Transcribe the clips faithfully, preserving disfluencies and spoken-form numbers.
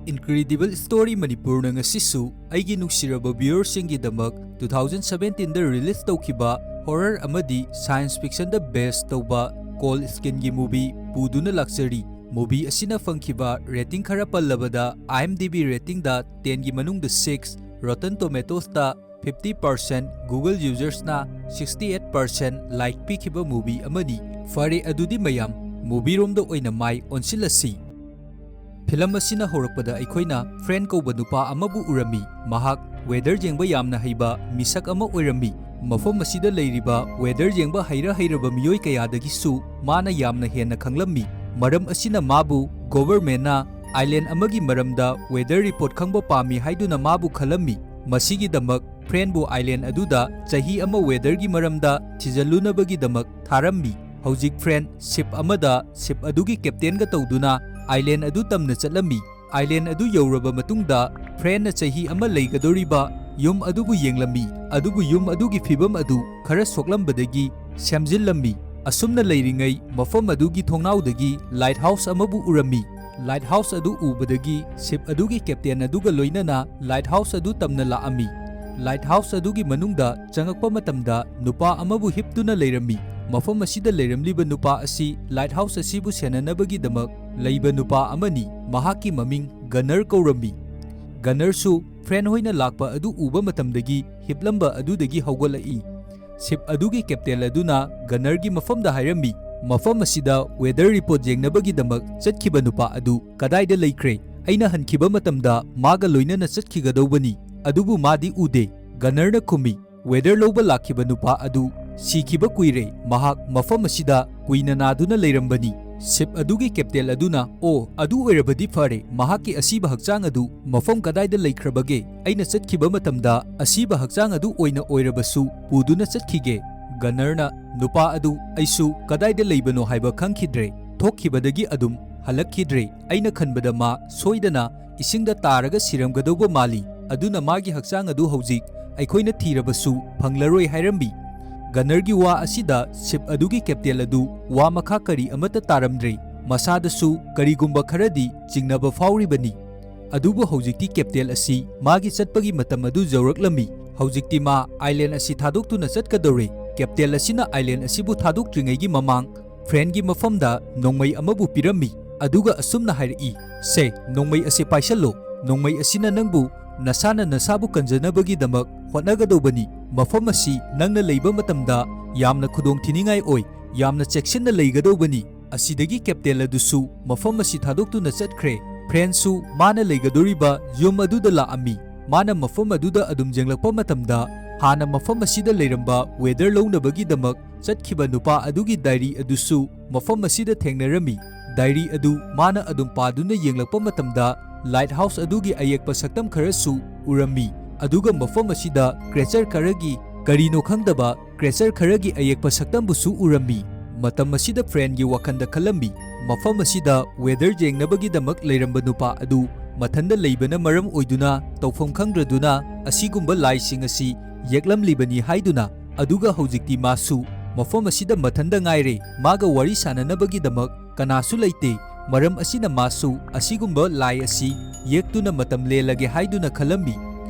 Incredible Story ꯃꯅꯤꯄꯨꯔꯅ ꯉꯁꯤꯁꯨ ꯑꯩꯒꯤ ꯅꯨꯡꯁꯤꯔꯕ viewerꯁꯤꯡꯒꯤꯗꯃꯛ two thousand seventeenꯗ release ꯇꯧꯈꯤꯕ horror ꯑꯃꯗꯤ science fictionꯗ base ꯇꯧꯕ Cold Skinꯒꯤ movie ꯄꯨꯗꯨꯅ ꯂꯥꯛꯆꯔꯤ꯫ Movie ꯑꯁꯤꯅ ꯐꯪꯈꯤꯕ rating ꯈꯔ ꯄꯜꯂꯕꯗ, IMDb ratingꯗ tenꯒꯤ ꯃꯅꯨꯡꯗ six, Rotten Tomatoesꯇ fifty percent, Google usersꯅ sixty eight percent like ꯄꯤꯈꯤꯕ movie ꯑꯃꯅꯤ꯫ ꯐꯔꯦ, ꯑꯗꯨꯗꯤ ꯃꯌꯥꯝ movieꯔꯣꯝꯗ ꯑꯣꯏꯅ ꯃꯥꯏ ꯑꯣꯟꯁꯤꯜꯂꯁꯤ꯫ Film ꯑꯁꯤꯅ ꯍꯧꯔꯛꯄꯗ ꯑꯩꯈꯣꯏꯅ Frank ꯀꯧꯕ ꯅꯨꯄꯥ ꯑꯃꯕꯨ ꯎꯔꯝꯃꯤ꯫ ꯃꯍꯥꯛ weather ꯌꯦꯡꯕ ꯌꯥꯝꯅ ꯍꯩꯕ ꯃꯤꯁꯛ ꯑꯃ ꯑꯣꯏꯔꯝꯃꯤ꯫ ꯃꯐꯝ ꯑꯁꯤꯗ ꯂꯩꯔꯤꯕ weather ꯌꯦꯡꯕ ꯍꯩꯔ ꯍꯩꯔꯕ ꯃꯤꯑꯣꯏ ꯀꯌꯥꯗꯒꯤꯁꯨ ꯃꯥꯅ ꯌꯥꯝꯅ ꯍꯦꯟꯅ ꯈꯪꯂꯝꯃꯤ꯫ ꯃꯔꯝ ꯑꯁꯤꯅ ꯃꯥꯕꯨ governmentꯅ island ꯑꯃꯒꯤ ꯃꯔꯝꯗ weather report ꯈꯪꯕ ꯄꯥꯝꯃꯤ ꯍꯥꯏꯗꯨꯅ ꯃꯥꯕꯨ ꯈꯜꯂꯝꯃꯤ꯫ ꯃꯁꯤꯒꯤꯗꯃꯛ Frankꯕꯨ island ꯑꯗꯨꯗ ꯆꯍꯤ ꯑꯃ weatherꯒꯤ ꯃꯔꯝꯗ ꯊꯤꯖꯤꯜꯂꯨꯅꯕꯒꯤꯗꯃꯛ ꯊꯥꯔꯝꯃꯤ꯫ ꯍꯧꯖꯤꯛ Frank ship ꯑꯃꯗ ship ꯑꯗꯨꯒꯤ captainꯒ ꯇꯧꯗꯨꯅ island ꯑꯗꯨ ꯇꯝꯅ ꯆꯠꯂꯝꯃꯤ꯫ Island ꯑꯗꯨ ꯌꯧꯔꯕ ꯃꯇꯨꯡꯗ Frankꯅ ꯆꯍꯤ ꯑꯃ ꯂꯩꯒꯗꯧꯔꯤꯕ ꯌꯨꯝ ꯑꯗꯨꯕꯨ ꯌꯦꯡꯂꯝꯃꯤ, ꯑꯗꯨꯕꯨ ꯌꯨꯝ ꯑꯗꯨꯒꯤ ꯐꯤꯕꯝ ꯑꯗꯨ ꯈꯔ ꯁꯣꯛꯂꯝꯕꯗꯒꯤ ꯁꯦꯝꯖꯤꯜꯂꯝꯃꯤ꯫ ꯑꯁꯨꯝꯅ ꯂꯩꯔꯤꯉꯩ ꯃꯐꯝ ꯑꯗꯨꯒꯤ ꯊꯣꯡꯅꯥꯎꯗꯒꯤ lighthouse ꯑꯃꯕꯨ ꯎꯔꯝꯃꯤ꯫ Lighthouse ꯑꯗꯨ ꯎꯕꯗꯒꯤ ship ꯑꯗꯨꯒꯤ captain ꯑꯗꯨꯒ ꯂꯣꯏꯅꯅ lighthouse ꯑꯗꯨ ꯇꯝꯅ ꯂꯥꯛꯑꯝꯃꯤ꯫ Lighthouse ꯑꯗꯨꯒꯤ ꯃꯅꯨꯡꯗ ꯆꯪꯉꯛꯄ ꯃꯇꯝꯗ ꯅꯨꯄꯥ ꯑꯃꯕꯨ ꯍꯤꯞꯇꯨꯅ ꯂꯩꯔꯝꯃꯤ꯫ ꯃꯐꯝ ꯑꯁꯤꯗ ꯂꯩꯔꯝꯂꯤꯕ ꯅꯨꯄꯥ ꯑꯁꯤ lighthouse ꯑꯁꯤꯕꯨ ꯁꯦꯟꯅꯅꯕꯒꯤꯗꯃꯛ ꯂꯩꯕ ꯅꯨꯄꯥ ꯑꯃꯅꯤ꯫ ꯃꯍꯥꯛꯀꯤ ꯃꯃꯤꯡ Gunner ꯀꯧꯔꯝꯃꯤ꯫ Gunnerꯁꯨ Frank ꯍꯣꯏꯅ ꯂꯥꯛꯄ ꯑꯗꯨ ꯎꯕ ꯃꯇꯝꯗꯒꯤ ꯍꯤꯞꯂꯝꯕ ꯑꯗꯨꯗꯒꯤ ꯍꯧꯒꯠꯂꯛꯏ꯫ Ship ꯑꯗꯨꯒꯤ captain ꯑꯗꯨꯅ Gunnerꯒꯤ ꯃꯐꯝꯗ ꯍꯥꯏꯔꯝꯃꯤ, "ꯃꯐꯝ ꯑꯁꯤꯗ weather report ꯌꯦꯡꯅꯕꯒꯤꯗꯃꯛ ꯆꯠꯈꯤꯕ ꯅꯨꯄꯥ ꯑꯗꯨ ꯀꯗꯥꯏꯗ ꯂꯩꯈ꯭ꯔꯦ? ꯑꯩꯅ ꯍꯟꯈꯤꯕ ꯃꯇꯝꯗ ꯃꯥꯒ ꯂꯣꯏꯅꯅ ꯆꯠꯈꯤꯒꯗꯧꯕꯅꯤ, ꯑꯗꯨꯕꯨ ꯃꯥꯗꯤ ꯎꯗꯦ꯫" Gunnerꯅ ꯈꯨꯝꯃꯤ, "Weather ꯂꯧꯕ ꯂꯥꯛꯈꯤꯕ ꯅꯨꯄꯥ ꯑꯗꯨ ꯁꯤꯈꯤꯕ ꯀꯨꯏꯔꯦ, ꯃꯍꯥꯛ ꯃꯐꯝ ꯑꯁꯤꯗ ꯀꯨꯏꯅ ꯅꯥꯗꯨꯅ ꯂꯩꯔꯝꯕꯅꯤ꯫" Ship ꯑꯗꯨꯒꯤ captain ꯑꯗꯨꯅ, "ꯑꯣ, ꯑꯗꯨ ꯑꯣꯏꯔꯕꯗꯤ ꯐꯔꯦ, ꯃꯍꯥꯛꯀꯤ ꯑꯁꯤꯕ ꯍꯛꯆꯥꯡ ꯑꯗꯨ ꯃꯐꯝ ꯀꯗꯥꯏꯗ ꯂꯩꯈ꯭ꯔꯕꯒꯦ? ꯑꯩꯅ ꯆꯠꯈꯤꯕ ꯃꯇꯝꯗ ꯑꯁꯤꯕ ꯍꯛꯆꯥꯡ ꯑꯗꯨ ꯑꯣꯏꯅ ꯑꯣꯏꯔꯕꯁꯨ ꯄꯨꯗꯨꯅ ꯆꯠꯈꯤꯒꯦ꯫" Gunnerꯅ, "ꯅꯨꯄꯥ ꯑꯗꯨ ꯑꯩꯁꯨ ꯀꯗꯥꯏꯗ ꯂꯩꯕꯅꯣ ꯍꯥꯏꯕ ꯈꯪꯈꯤꯗ꯭ꯔꯦ꯫ ꯊꯣꯛꯈꯤꯕꯗꯒꯤ ꯑꯗꯨꯝ ꯍꯜꯂꯛꯈꯤꯗ꯭ꯔꯦ꯫ ꯑꯩꯅ ꯈꯟꯕꯗ ꯃꯥ ꯁꯣꯏꯗꯅ ꯏꯁꯤꯡꯗ ꯇꯥꯔꯒ ꯁꯤꯔꯝꯒꯗꯧꯕ ꯃꯥꯜꯂꯤ꯫ ꯑꯗꯨꯅ ꯃꯥꯒꯤ ꯍꯛꯆꯥꯡ ꯑꯗꯨ ꯍꯧꯖꯤꯛ ꯑꯩꯈꯣꯏꯅ ꯊꯤꯔꯕꯁꯨ ꯐꯪꯂꯔꯣꯏ" ꯍꯥꯏꯔꯝꯃꯤ꯫ Gunnerꯒꯤ ꯋꯥ ꯑꯁꯤꯗ ship ꯑꯗꯨꯒꯤ captain ꯑꯗꯨ ꯋꯥ ꯃꯈꯥ ꯀꯔꯤ ꯑꯃꯠꯇ ꯇꯥꯔꯝꯗ꯭ꯔꯦ꯫ ꯃꯁꯥꯗꯁꯨ ꯀꯔꯤꯒꯨꯝꯕ ꯈꯔꯗꯤ ꯆꯤꯡꯅꯕ ꯐꯥꯎꯔꯤꯕꯅꯤ꯫ ꯑꯗꯨꯕꯨ ꯍꯧꯖꯤꯛꯇꯤ ꯀꯦꯞꯇꯦꯟ ꯑꯁꯤ ꯃꯥꯒꯤ ꯆꯠꯄꯒꯤ ꯃꯇꯝ ꯑꯗꯨ ꯌꯧꯔꯛꯂꯝꯃꯤ꯫ ꯍꯧꯖꯤꯛꯇꯤ ꯃꯥ ꯑꯥꯏꯂꯦꯟ ꯑꯁꯤ ꯊꯥꯗꯣꯛꯇꯨꯅ ꯆꯠꯀꯗꯧꯔꯦ꯫ ꯀꯦꯞꯇꯦꯟ ꯑꯁꯤꯅ ꯑꯥꯏꯂꯦꯟ ꯑꯁꯤꯕꯨ ꯊꯥꯗꯣꯛꯇ꯭ꯔꯤꯉꯩꯒꯤ ꯃꯃꯥꯡ ꯐ꯭ꯔꯦꯟꯒꯤ ꯃꯐꯝꯗ ꯅꯣꯡꯃꯩ ꯑꯃꯕꯨ ꯄꯤꯔꯝꯃꯤ, ꯑꯗꯨꯒ ꯑꯁꯨꯝꯅ ꯍꯥꯏꯔꯛꯏ, "ꯁꯦ, ꯅꯣꯡꯃꯩ ꯑꯁꯤ ꯄꯥꯏꯁꯜꯂꯣ꯫ ꯅꯣꯡꯃꯩ ꯑꯁꯤꯅ ꯅꯪꯕꯨ ꯅꯁꯥꯅ ꯅꯁꯥꯕꯨ ꯀꯟꯖꯅꯕꯒꯤꯗꯃꯛ ꯍꯣꯠꯅꯒꯗꯧꯕꯅꯤ꯫ ꯃꯐꯝ ꯑꯁꯤ ꯅꯪꯅ ꯂꯩꯕ ꯃꯇꯝꯗ ꯌꯥꯝꯅ ꯈꯨꯗꯣꯡꯊꯤꯅꯤꯡꯉꯥꯏ ꯑꯣꯏ꯫ ꯌꯥꯝꯅ ꯆꯦꯛꯁꯤꯟꯅ ꯂꯩꯒꯗꯧꯕꯅꯤ꯫" ꯑꯁꯤꯗꯒꯤ ꯀꯦꯞꯇꯦꯟ ꯑꯗꯨꯁꯨ ꯃꯐꯝ ꯑꯁꯤ ꯊꯥꯗꯣꯛꯇꯨꯅ ꯆꯠꯈ꯭ꯔꯦ꯫ ꯐ꯭ꯔꯦꯟꯁꯨ ꯃꯥꯅ ꯂꯩꯒꯗꯧꯔꯤꯕ ꯌꯨꯝ ꯑꯗꯨꯗ ꯂꯥꯛꯑꯝꯃꯤ꯫ ꯃꯥꯅ ꯃꯐꯝ ꯑꯗꯨꯗ ꯑꯗꯨꯝ ꯌꯦꯡꯂꯛꯄ ꯃꯇꯝꯗ, ꯍꯥꯟꯅ ꯃꯐꯝ ꯑꯁꯤꯗ ꯂꯩꯔꯝꯕ ꯋꯦꯗꯔ ꯂꯧꯅꯕꯒꯤꯗꯃꯛ ꯆꯠꯈꯤꯕ ꯅꯨꯄꯥ ꯑꯗꯨꯒꯤ ꯗꯥꯏꯔꯤ ꯑꯗꯨꯁꯨ ꯃꯐꯝ ꯑꯁꯤꯗ ꯊꯦꯡꯅꯔꯝꯃꯤ꯫ ꯗꯥꯏꯔꯤ ꯑꯗꯨ ꯃꯥꯅ ꯑꯗꯨꯝ ꯄꯥꯗꯨꯅ ꯌꯦꯡꯂꯛꯄ ꯃꯇꯝꯗ, ꯂꯥꯏꯠ ꯍꯥꯎꯁ ꯑꯗꯨꯒꯤ ꯑꯌꯦꯛꯄ ꯁꯛꯇꯝ ꯈꯔꯁꯨ ꯎꯔꯝꯃꯤ, ꯑꯗꯨꯒ ꯃꯐꯝ ꯑꯁꯤꯗ ꯀ꯭ꯔꯦꯆꯔ ꯈꯔꯒꯤ, ꯀꯔꯤꯅꯣ ꯈꯪꯗꯕ ꯀ꯭ꯔꯦꯆꯔ ꯈꯔꯒꯤ ꯑꯌꯦꯛꯄ ꯁꯛꯇꯝꯕꯨꯁꯨ ꯎꯔꯝꯃꯤ꯫ ꯃꯇꯝ ꯑꯁꯤꯗ ꯐ꯭ꯔꯦꯟꯒꯤ ꯋꯥꯈꯜꯗ ꯈꯜꯂꯝꯃꯤ, ꯃꯐꯝ ꯑꯁꯤꯗ ꯋꯦꯗꯔ ꯌꯦꯡꯅꯕꯒꯤꯗꯃꯛ ꯂꯩꯔꯝꯕ ꯅꯨꯄꯥ ꯑꯗꯨ ꯃꯊꯟꯗ ꯂꯩꯕꯅ ꯃꯔꯝ ꯑꯣꯏꯗꯨꯅ ꯇꯧꯐꯝ ꯈꯪꯗ꯭ꯔꯗꯨꯅ ꯑꯁꯤꯒꯨꯝꯕ ꯂꯥꯏꯁꯤꯡ ꯑꯁꯤ ꯌꯦꯛꯂꯝꯂꯤꯕꯅꯤ ꯍꯥꯏꯗꯨꯅ꯫ ꯑꯗꯨꯒ ꯍꯧꯖꯤꯛꯇꯤ ꯃꯥꯁꯨ ꯃꯐꯝ ꯑꯁꯤꯗ ꯃꯊꯟꯗ ꯉꯥꯏꯔꯦ꯫ ꯃꯥꯒ ꯋꯥꯔꯤ ꯁꯥꯟꯅꯅꯕꯒꯤꯗꯃꯛ ꯀꯅꯥꯁꯨ ꯂꯩꯇꯦ꯫ ꯃꯔꯝ ꯑꯁꯤꯅ ꯃꯥꯁꯨ ꯑꯁꯤꯒꯨꯝꯕ ꯂꯥꯏ ꯑꯁꯤ ꯌꯦꯛꯇꯨꯅ ꯃꯇꯝ ꯂꯦꯜꯂꯒꯦ ꯍꯥꯏꯗꯨꯅ ꯈꯜꯂꯝꯃꯤ꯫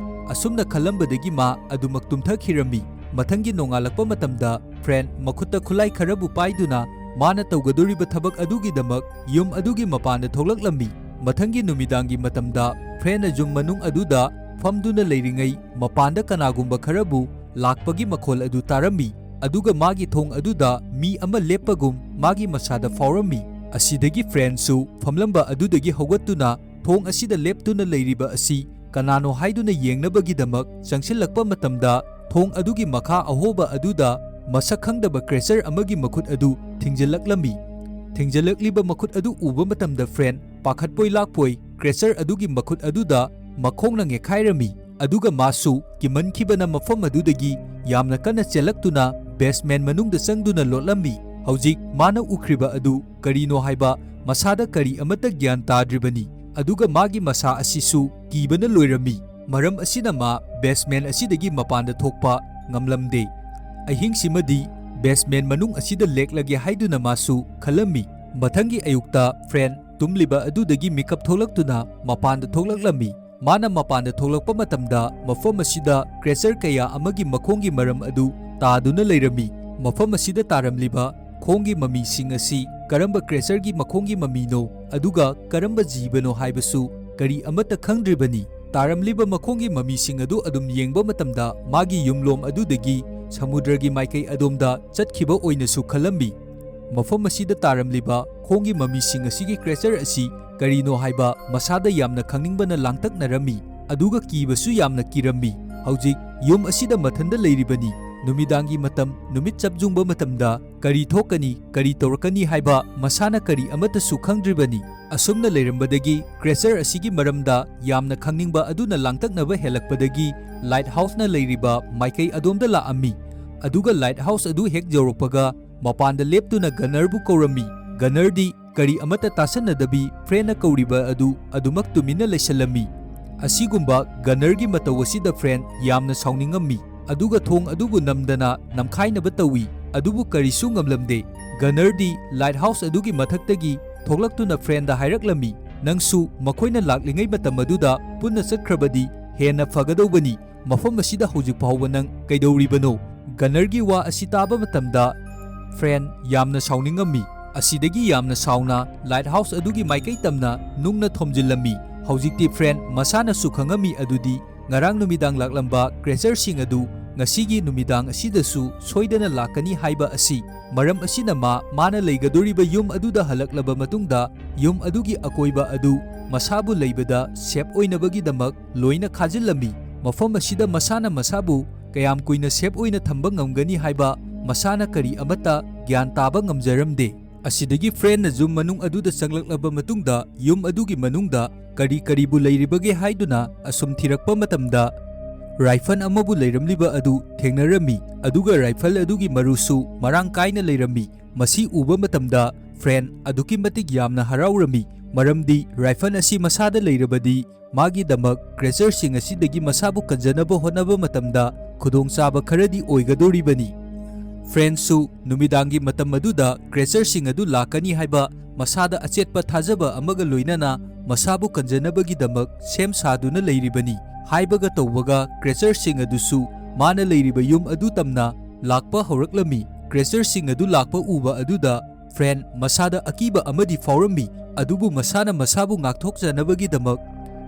ꯑꯁꯨꯝꯅ ꯈꯜꯂꯝꯕꯗꯒꯤ ꯃꯥ ꯑꯗꯨꯃꯛ ꯇꯨꯝꯊꯈꯤꯔꯝꯃꯤ꯫ ꯃꯊꯪꯒꯤ ꯅꯣꯡꯉꯥꯜꯂꯛꯄ ꯃꯇꯝꯗ ꯐ꯭ꯔꯦꯟ ꯃꯈꯨꯠꯇ ꯈꯨꯠꯂꯥꯏ ꯈꯔꯕꯨ ꯄꯥꯏꯗꯨꯅ ꯃꯥꯅ ꯇꯧꯒꯗꯧꯔꯤꯕ ꯊꯕꯛ ꯑꯗꯨꯒꯤꯗꯃꯛ ꯌꯨꯝ ꯑꯗꯨꯒꯤ ꯃꯄꯥꯟꯗ ꯊꯣꯛꯂꯛꯂꯝꯃꯤ꯫ ꯃꯊꯪꯒꯤ ꯅꯨꯃꯤꯗꯥꯡꯒꯤ ꯃꯇꯝꯗ ꯐ꯭ꯔꯦꯟꯅ ꯌꯨꯝ ꯃꯅꯨꯡ ꯑꯗꯨꯗ ꯐꯝꯗꯨꯅ ꯂꯩꯔꯤꯉꯩ ꯃꯄꯥꯟꯗ ꯀꯅꯥꯒꯨꯝꯕ ꯈꯔꯕꯨ ꯂꯥꯛꯄꯒꯤ ꯃꯈꯣꯜ ꯑꯗꯨ ꯇꯥꯔꯝꯃꯤ, ꯑꯗꯨꯒ ꯃꯥꯒꯤ ꯊꯣꯡ ꯑꯗꯨꯗ ꯃꯤ ꯑꯃ ꯂꯦꯞꯄꯒꯨꯝ ꯃꯥꯒꯤ ꯃꯁꯥꯗ ꯐꯥꯎꯔꯝꯃꯤ꯫ ꯑꯁꯤꯗꯒꯤ ꯐ꯭ꯔꯦꯟꯁꯨ ꯐꯝꯂꯝꯕ ꯑꯗꯨꯗꯒꯤ ꯍꯧꯒꯠꯇꯨꯅ ꯊꯣꯡ ꯑꯁꯤꯗ ꯂꯦꯞꯇꯨꯅ ꯂꯩꯔꯤꯕ ꯑꯁꯤ ꯀꯅꯥꯅꯣ ꯍꯥꯏꯗꯨꯅ ꯌꯦꯡꯅꯕꯒꯤꯗꯃꯛ ꯆꯪꯁꯤꯜꯂꯛꯄ ꯃꯇꯝꯗ, ꯊꯣꯡ ꯑꯗꯨꯒꯤ ꯃꯈꯥ ꯑꯍꯣꯕ ꯑꯗꯨꯗ ꯃꯁꯛ ꯈꯪꯗꯕ ꯀ꯭ꯔꯦꯆꯔ ꯑꯃꯒꯤ ꯃꯈꯨꯠ ꯑꯗꯨ ꯊꯤꯡꯖꯤꯜꯂꯛꯂꯝꯃꯤ꯫ ꯊꯤꯡꯖꯤꯜꯂꯛꯂꯤꯕ ꯃꯈꯨꯠ ꯑꯗꯨ ꯎꯕ ꯃꯇꯝꯗ ꯐ꯭ꯔꯦꯟ ꯄꯥꯈꯠꯄꯣꯏ ꯂꯥꯛꯄꯣꯏ ꯀ꯭ꯔꯦꯆꯔ ꯑꯗꯨꯒꯤ ꯃꯈꯨꯠ ꯑꯗꯨꯗ ꯃꯈꯣꯡꯅ ꯉꯦꯛꯈꯥꯏꯔꯝꯃꯤ, ꯑꯗꯨꯒ ꯃꯥꯁꯨ ꯀꯤꯃꯟꯈꯤꯕꯅ ꯃꯐꯝ ꯑꯗꯨꯗꯒꯤ ꯌꯥꯝꯅ ꯀꯟꯅ ꯆꯦꯜꯂꯛꯇꯨꯅ ꯕꯦꯁꯃꯦꯟ ꯃꯅꯨꯡꯗ ꯆꯪꯗꯨꯅ ꯂꯣꯠꯂꯝꯃꯤ꯫ ꯍꯧꯖꯤꯛ ꯃꯥꯅ ꯎꯈ꯭ꯔꯤꯕ ꯑꯗꯨ ꯀꯔꯤꯅꯣ ꯍꯥꯏꯕ ꯃꯁꯥꯗ ꯀꯔꯤ ꯑꯃꯠꯇ ꯒ꯭ꯌꯥꯟ ꯇꯥꯗ꯭ꯔꯤꯕꯅꯤ, ꯑꯗꯨꯒ ꯃꯥꯒꯤ ꯃꯁꯥ ꯑꯁꯤꯁꯨ ꯀꯤꯕꯅ ꯂꯣꯏꯔꯝꯃꯤ꯫ ꯃꯔꯝ ꯑꯁꯤꯅ ꯃꯥ ꯕꯦꯁꯃꯦꯟ ꯑꯁꯤꯗꯒꯤ ꯃꯄꯥꯟꯗ ꯊꯣꯛꯄ ꯉꯝꯂꯝꯗꯦ꯫ ꯑꯍꯤꯡꯁꯤꯃꯗꯤ ꯕꯦꯁꯃꯦꯟ ꯃꯅꯨꯡ ꯑꯁꯤꯗ ꯂꯦꯛꯂꯒꯦ ꯍꯥꯏꯗꯨꯅ ꯃꯥꯁꯨ ꯈꯜꯂꯝꯃꯤ꯫ ꯃꯊꯪꯒꯤ ꯑꯌꯨꯛꯇ ꯐ꯭ꯔꯦꯟ ꯇꯨꯝꯂꯤꯕ ꯑꯗꯨꯗꯒꯤ ꯃꯤꯀꯞ ꯊꯣꯛꯂꯛꯇꯨꯅ ꯃꯄꯥꯟꯗ ꯊꯣꯛꯂꯛꯂꯝꯃꯤ꯫ ꯃꯥꯅ ꯃꯄꯥꯟꯗ ꯊꯣꯛꯂꯛꯄ ꯃꯇꯝꯗ ꯃꯐꯝ ꯑꯁꯤꯗ creature ꯀꯌꯥ ꯑꯃꯒꯤ ꯃꯈꯣꯡꯒꯤ ꯃꯔꯝ ꯑꯗꯨ ꯇꯥꯗꯨꯅ ꯂꯩꯔꯝꯃꯤ꯫ ꯃꯐꯝ ꯑꯁꯤꯗ ꯇꯥꯔꯝꯂꯤꯕ ꯈꯣꯡꯒꯤ ꯃꯃꯤꯁꯤꯡ ꯑꯁꯤ ꯀꯔꯝꯕ creatureꯒꯤ ꯃꯈꯣꯡꯒꯤ ꯃꯃꯤꯅꯣ, ꯑꯗꯨꯒ ꯀꯔꯝꯕ ꯖꯤꯕꯅꯣ ꯍꯥꯏꯕꯁꯨ ꯀꯔꯤ ꯑꯃꯠꯇ ꯈꯪꯗ꯭ꯔꯤꯕꯅꯤ꯫ ꯇꯥꯔꯝꯂꯤꯕ ꯃꯈꯣꯡꯒꯤ ꯃꯃꯤꯁꯤꯡ ꯑꯗꯨ ꯑꯗꯨꯝ ꯌꯦꯡꯕ ꯃꯇꯝꯗ ꯃꯥꯒꯤ ꯌꯨꯝꯂꯣꯝ ꯑꯗꯨꯗꯒꯤ ꯁꯃꯨꯗ꯭ꯔꯒꯤ ꯃꯥꯏꯀꯩ ꯑꯗꯣꯝꯗ ꯆꯠꯈꯤꯕ ꯑꯣꯏꯅꯁꯨ ꯈꯜꯂꯝꯃꯤ꯫ ꯃꯐꯝ ꯑꯁꯤꯗ ꯇꯥꯔꯝꯂꯤꯕ ꯈꯣꯡꯒꯤ ꯃꯃꯤꯁꯤꯡ ꯑꯁꯤꯒꯤ creature ꯑꯁꯤ ꯀꯔꯤꯅꯣ ꯍꯥꯏꯕ ꯃꯁꯥꯗ ꯌꯥꯝꯅ ꯈꯪꯅꯤꯡꯕꯅ ꯂꯥꯡꯇꯛꯅꯔꯝꯃꯤ, ꯑꯗꯨꯒ ꯀꯤꯕꯁꯨ ꯌꯥꯝꯅ ꯀꯤꯔꯝꯃꯤ꯫ ꯍꯧꯖꯤꯛ ꯌꯨꯝ ꯑꯁꯤꯗ ꯃꯊꯟꯗ ꯂꯩꯔꯤꯕꯅꯤ꯫ ꯅꯨꯃꯤꯗꯥꯡꯒꯤ ꯃꯇꯝ, ꯅꯨꯃꯤꯠ ꯆꯞ ꯌꯨꯡꯕ ꯃꯇꯝꯗ ꯀꯔꯤ ꯊꯣꯛꯀꯅꯤ, ꯀꯔꯤ ꯇꯧꯔꯛꯀꯅꯤ ꯍꯥꯏꯕ ꯃꯁꯥꯅ ꯀꯔꯤ ꯑꯃꯠꯇꯁꯨ ꯈꯪꯗ꯭ꯔꯤꯕꯅꯤ꯫ ꯑꯁꯨꯝꯅ ꯂꯩꯔꯝꯕꯗꯒꯤ creature ꯑꯁꯤꯒꯤ ꯃꯔꯝꯗ ꯌꯥꯝꯅ ꯈꯪꯅꯤꯡꯕ ꯑꯗꯨꯅ ꯂꯥꯡꯇꯛꯅꯕ ꯍꯦꯜꯂꯛꯄꯗꯒꯤ lighthouse ꯅ ꯂꯩꯔꯤꯕ ꯃꯥꯏꯀꯩ ꯑꯗꯣꯝꯗ ꯂꯥꯛꯑꯝꯃꯤ꯫ ꯑꯗꯨꯒ lighthouse ꯑꯗꯨ ꯍꯦꯛ ꯌꯧꯔꯛꯄꯒ ꯃꯄꯥꯟꯗ ꯂꯦꯞꯇꯨꯅ Gunner ꯕꯨ ꯀꯧꯔꯝꯃꯤ꯫ Gunner ꯗꯤ ꯀꯔꯤ ꯑꯃꯠꯇ ꯇꯥꯁꯟꯅꯗꯕꯤ Frank ꯅ ꯀꯧꯔꯤꯕ ꯑꯗꯨ ꯑꯗꯨꯃꯛ ꯇꯨꯃꯤꯟꯅ ꯂꯩꯁꯜꯂꯝꯃꯤ꯫ ꯑꯁꯤꯒꯨꯝꯕ Gunner ꯒꯤ ꯃꯇꯧ ꯑꯁꯤꯗ Frank ꯌꯥꯝꯅ ꯁꯥꯎꯅꯤꯡꯉꯝꯃꯤ, ꯑꯗꯨꯒ ꯊꯣꯡ ꯑꯗꯨꯕꯨ ꯅꯝꯗꯅ ꯅꯝꯈꯥꯏꯅꯕ ꯇꯧꯏ, ꯑꯗꯨꯕꯨ ꯀꯔꯤꯁꯨ ꯉꯝꯂꯝꯗꯦ꯫ Gunner ꯗꯤ lighthouse ꯑꯗꯨꯒꯤ ꯃꯊꯛꯇꯒꯤ ꯊꯣꯛꯂꯛꯇꯨꯅ Frank ꯗ ꯍꯥꯏꯔꯛꯂꯝꯃꯤ, "ꯅꯪꯁꯨ ꯃꯈꯣꯏꯅ ꯂꯥꯛꯂꯤꯉꯩ ꯃꯇꯝ ꯑꯗꯨꯗ ꯄꯨꯟꯅ ꯆꯠꯈ꯭ꯔꯕꯗꯤ ꯍꯦꯟꯅ ꯐꯒꯗꯧꯕꯅꯤ꯫ ꯃꯐꯝ ꯑꯁꯤꯗ ꯍꯧꯖꯤꯛ ꯐꯥꯎꯕ ꯅꯪ ꯀꯩꯗꯧꯔꯤꯕꯅꯣ?" Gunner ꯒꯤ ꯋꯥ ꯑꯁꯤ ꯇꯥꯕ ꯃꯇꯝꯗ Frank ꯌꯥꯝꯅ ꯁꯥꯎꯅꯤꯡꯉꯝꯃꯤ꯫ ꯑꯁꯤꯗꯒꯤ ꯌꯥꯝꯅ ꯁꯥꯎꯅ lighthouse ꯑꯗꯨꯒꯤ ꯃꯥꯏꯀꯩ ꯇꯝꯅ ꯅꯨꯡꯅ ꯊꯣꯝꯖꯤꯜꯂꯝꯃꯤ꯫ ꯍꯧꯖꯤꯛꯇꯤ Frank ꯃꯁꯥꯅꯁꯨ ꯈꯪꯉꯝꯃꯤ ꯑꯗꯨꯗꯤ ꯉꯔꯥꯡ ꯅꯨꯃꯤꯗꯥꯡ ꯂꯥꯛꯂꯝꯕ creature ꯁꯤꯡ ꯑꯗꯨ ꯉꯁꯤꯒꯤ ꯅꯨꯃꯤꯗꯥꯡ ꯑꯁꯤꯗꯁꯨ ꯁꯣꯏꯗꯅ ꯂꯥꯛꯀꯅꯤ ꯍꯥꯏꯕ ꯑꯁꯤ꯫ ꯃꯔꯝ ꯑꯁꯤꯅ ꯃꯥ ꯃꯥꯅ ꯂꯩꯒꯗꯧꯔꯤꯕ ꯌꯨꯝ ꯑꯗꯨꯗ ꯍꯜꯂꯛꯂꯕ ꯃꯇꯨꯡꯗ ꯌꯨꯝ ꯑꯗꯨꯒꯤ ꯑꯀꯣꯏꯕ ꯑꯗꯨ ꯃꯁꯥꯕꯨ ꯂꯩꯕꯗ safe ꯑꯣꯏꯅꯕꯒꯤꯗꯃꯛ ꯂꯣꯏꯅ ꯈꯥꯖꯤꯜꯂꯝꯃꯤ꯫ ꯃꯐꯝ ꯑꯁꯤꯗ ꯃꯁꯥꯅ ꯃꯁꯥꯕꯨ ꯀꯌꯥꯝ ꯀꯨꯏꯅ safe ꯑꯣꯏꯅ ꯊꯝꯕ ꯉꯝꯒꯅꯤ ꯍꯥꯏꯕ ꯃꯁꯥꯅ ꯀꯔꯤ ꯑꯃꯠꯇ ꯒ꯭ꯌꯥꯟ ꯇꯥꯕ ꯉꯝꯖꯔꯝꯗꯦ꯫ ꯑꯁꯤꯗꯒꯤ Frank ꯅ ꯌꯨꯝ ꯃꯅꯨꯡ ꯑꯗꯨꯗ ꯆꯪꯂꯛꯂꯕ ꯃꯇꯨꯡꯗ ꯌꯨꯝ ꯑꯗꯨꯒꯤ ꯃꯅꯨꯡꯗ ꯀꯔꯤ ꯀꯔꯤꯕꯨ ꯂꯩꯔꯤꯕꯒꯦ ꯍꯥꯏꯗꯨꯅ ꯑꯁꯨꯝ ꯊꯤꯔꯛꯄ ꯃꯇꯝꯗ rifle ꯑꯃꯕꯨ ꯂꯩꯔꯝꯂꯤꯕ ꯑꯗꯨ ꯊꯦꯡꯅꯔꯝꯃꯤ, ꯑꯗꯨꯒ rifle ꯑꯗꯨꯒꯤ ꯃꯔꯨꯁꯨ ꯃꯔꯥꯡ ꯀꯥꯏꯅ ꯂꯩꯔꯝꯃꯤ꯫ ꯃꯁꯤ ꯎꯕ ꯃꯇꯝꯗ Frank ꯑꯗꯨꯛꯀꯤ ꯃꯇꯤꯛ ꯌꯥꯝꯅ ꯍꯔꯥꯎꯔꯝꯃꯤ, ꯃꯔꯝꯗꯤ rifle ꯑꯁꯤ ꯃꯁꯥꯗ ꯂꯩꯔꯕꯗꯤ ꯃꯥꯒꯤꯗꯃꯛ creature ꯁꯤꯡ ꯑꯁꯤꯗꯒꯤ ꯃꯁꯥꯕꯨ ꯀꯟꯖꯅꯕ ꯍꯣꯠꯅꯕ ꯃꯇꯝꯗ ꯈꯨꯗꯣꯡꯆꯥꯕ ꯈꯔꯗꯤ ꯑꯣꯏꯒꯗꯧꯔꯤꯕꯅꯤ꯫ Frank ꯁꯨ ꯅꯨꯃꯤꯗꯥꯡꯒꯤ ꯃꯇꯝ ꯑꯗꯨꯗ creature ꯁꯤꯡ ꯑꯗꯨ ꯂꯥꯛꯀꯅꯤ ꯍꯥꯏꯕ ꯃꯁꯥꯗ ꯑꯆꯦꯠꯄ ꯊꯥꯖꯕ ꯑꯃꯒ ꯂꯣꯏꯅꯅ ꯃꯁꯥꯕꯨ ꯀꯟꯖꯅꯕꯒꯤꯗꯃꯛ ꯁꯦꯝ ꯁꯥꯗꯨꯅ ꯂꯩꯔꯤꯕꯅꯤ ꯍꯥꯏꯕꯒ ꯇꯧꯕꯒ, creatureꯁꯤꯡ ꯑꯗꯨꯁꯨ ꯃꯥꯅ ꯂꯩꯔꯤꯕ ꯌꯨꯝ ꯑꯗꯨ ꯇꯝꯅ ꯂꯥꯛꯄ ꯍꯧꯔꯛꯂꯝꯃꯤ꯫ Creatureꯁꯤꯡ ꯑꯗꯨ ꯂꯥꯛꯄ ꯎꯕ ꯑꯗꯨꯗ Fran ꯃꯁꯥꯗ ꯑꯀꯤꯕ ꯑꯃꯗꯤ ꯐꯥꯎꯔꯝꯃꯤ, ꯑꯗꯨꯕꯨ ꯃꯁꯥꯅ ꯃꯁꯥꯕꯨ ꯉꯥꯛꯊꯣꯛꯆꯅꯕꯒꯤꯗꯃꯛ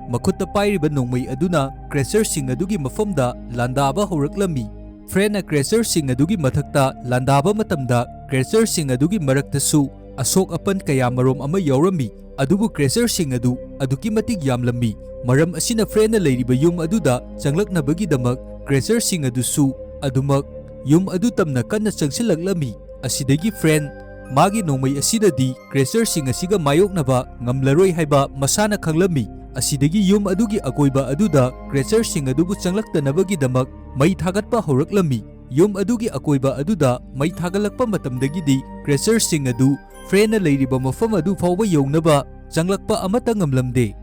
ꯃꯈꯨꯠꯇ ꯄꯥꯏꯔꯤꯕ ꯅꯣꯡꯃꯩ ꯑꯗꯨꯅ creatureꯁꯤꯡ ꯑꯗꯨꯒꯤ ꯃꯐꯝꯗ ꯂꯥꯟꯗꯥꯕ ꯍꯧꯔꯛꯂꯝꯃꯤ꯫ Franꯅ creatureꯁꯤꯡ ꯑꯗꯨꯒꯤ ꯃꯊꯛꯇ ꯂꯥꯟꯗꯥꯕ ꯃꯇꯝꯗ, creatureꯁꯤꯡ ꯑꯗꯨꯒꯤ ꯃꯔꯛꯇꯁꯨ ꯑꯁꯣꯛ ꯑꯄꯟ ꯀꯌꯥ ꯃꯔꯣꯝ ꯑꯃ ꯌꯥꯎꯔꯝꯃꯤ, ꯑꯗꯨꯕꯨ creatureꯁꯤꯡ ꯑꯗꯨ ꯑꯗꯨꯛꯀꯤ ꯃꯇꯤꯛ ꯌꯥꯝꯂꯝꯃꯤ꯫ ꯃꯔꯝ ꯑꯁꯤꯅ Franꯅ ꯂꯩꯔꯤꯕ ꯌꯨꯝ ꯑꯗꯨꯗ ꯆꯪꯂꯛꯅꯕꯒꯤꯗꯃꯛ creatureꯁꯤꯡ ꯑꯗꯨꯁꯨ ꯑꯗꯨꯃꯛ ꯌꯨꯝ ꯑꯗꯨ ꯇꯝꯅ ꯀꯟꯅ ꯆꯪꯁꯤꯜꯂꯛꯂꯝꯃꯤ꯫ ꯑꯁꯤꯗꯒꯤ Fran ꯃꯥꯒꯤ ꯅꯣꯡꯃꯩ ꯑꯁꯤꯅꯗꯤ creatureꯁꯤꯡ ꯑꯁꯤꯒ ꯃꯥꯌꯣꯛꯅꯕ ꯉꯝꯂꯔꯣꯏ ꯍꯥꯏꯕ ꯃꯁꯥꯅ ꯈꯪꯂꯝꯃꯤ꯫ ꯑꯁꯤꯗꯒꯤ ꯌꯨꯝ ꯑꯗꯨꯒꯤ ꯑꯀꯣꯏꯕ ꯑꯗꯨꯗ creatureꯁꯤꯡ ꯑꯗꯨꯕꯨ ꯆꯪꯂꯛꯇꯅꯕꯒꯤꯗꯃꯛ ꯃꯩ ꯊꯥꯒꯠꯄ ꯍꯧꯔꯛꯂꯝꯃꯤ꯫ ꯌꯨꯝ ꯑꯗꯨꯒꯤ ꯑꯀꯣꯏꯕ ꯑꯗꯨꯗ ꯃꯩ ꯊꯥꯒꯠꯂꯛꯄ ꯃꯇꯝꯗꯒꯤꯗꯤ creatureꯁꯤꯡ ꯑꯗꯨ Franꯅ ꯂꯩꯔꯤꯕ ꯃꯐꯝ ꯑꯗꯨ ꯐꯥꯎꯕ ꯌꯧꯅꯕ ꯆꯪꯂꯛꯄ ꯑꯃꯠꯇ ꯉꯝꯂꯝꯗꯦ꯫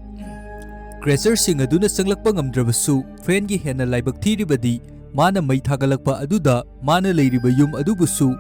Creatureꯁꯤꯡ ꯑꯗꯨꯅ ꯆꯪꯂꯛꯄ ꯉꯝꯗ꯭ꯔꯕꯁꯨ, Franꯒꯤ ꯍꯦꯟꯅ ꯂꯥꯏꯕꯛ ꯊꯤꯔꯤꯕꯗꯤ ꯃꯥꯅ ꯃꯩ ꯊꯥꯒꯠꯂꯛꯄ ꯑꯗꯨꯗ ꯃꯥꯅ ꯂꯩꯔꯤꯕ ꯌꯨꯝ ꯑꯗꯨꯕꯨꯁꯨ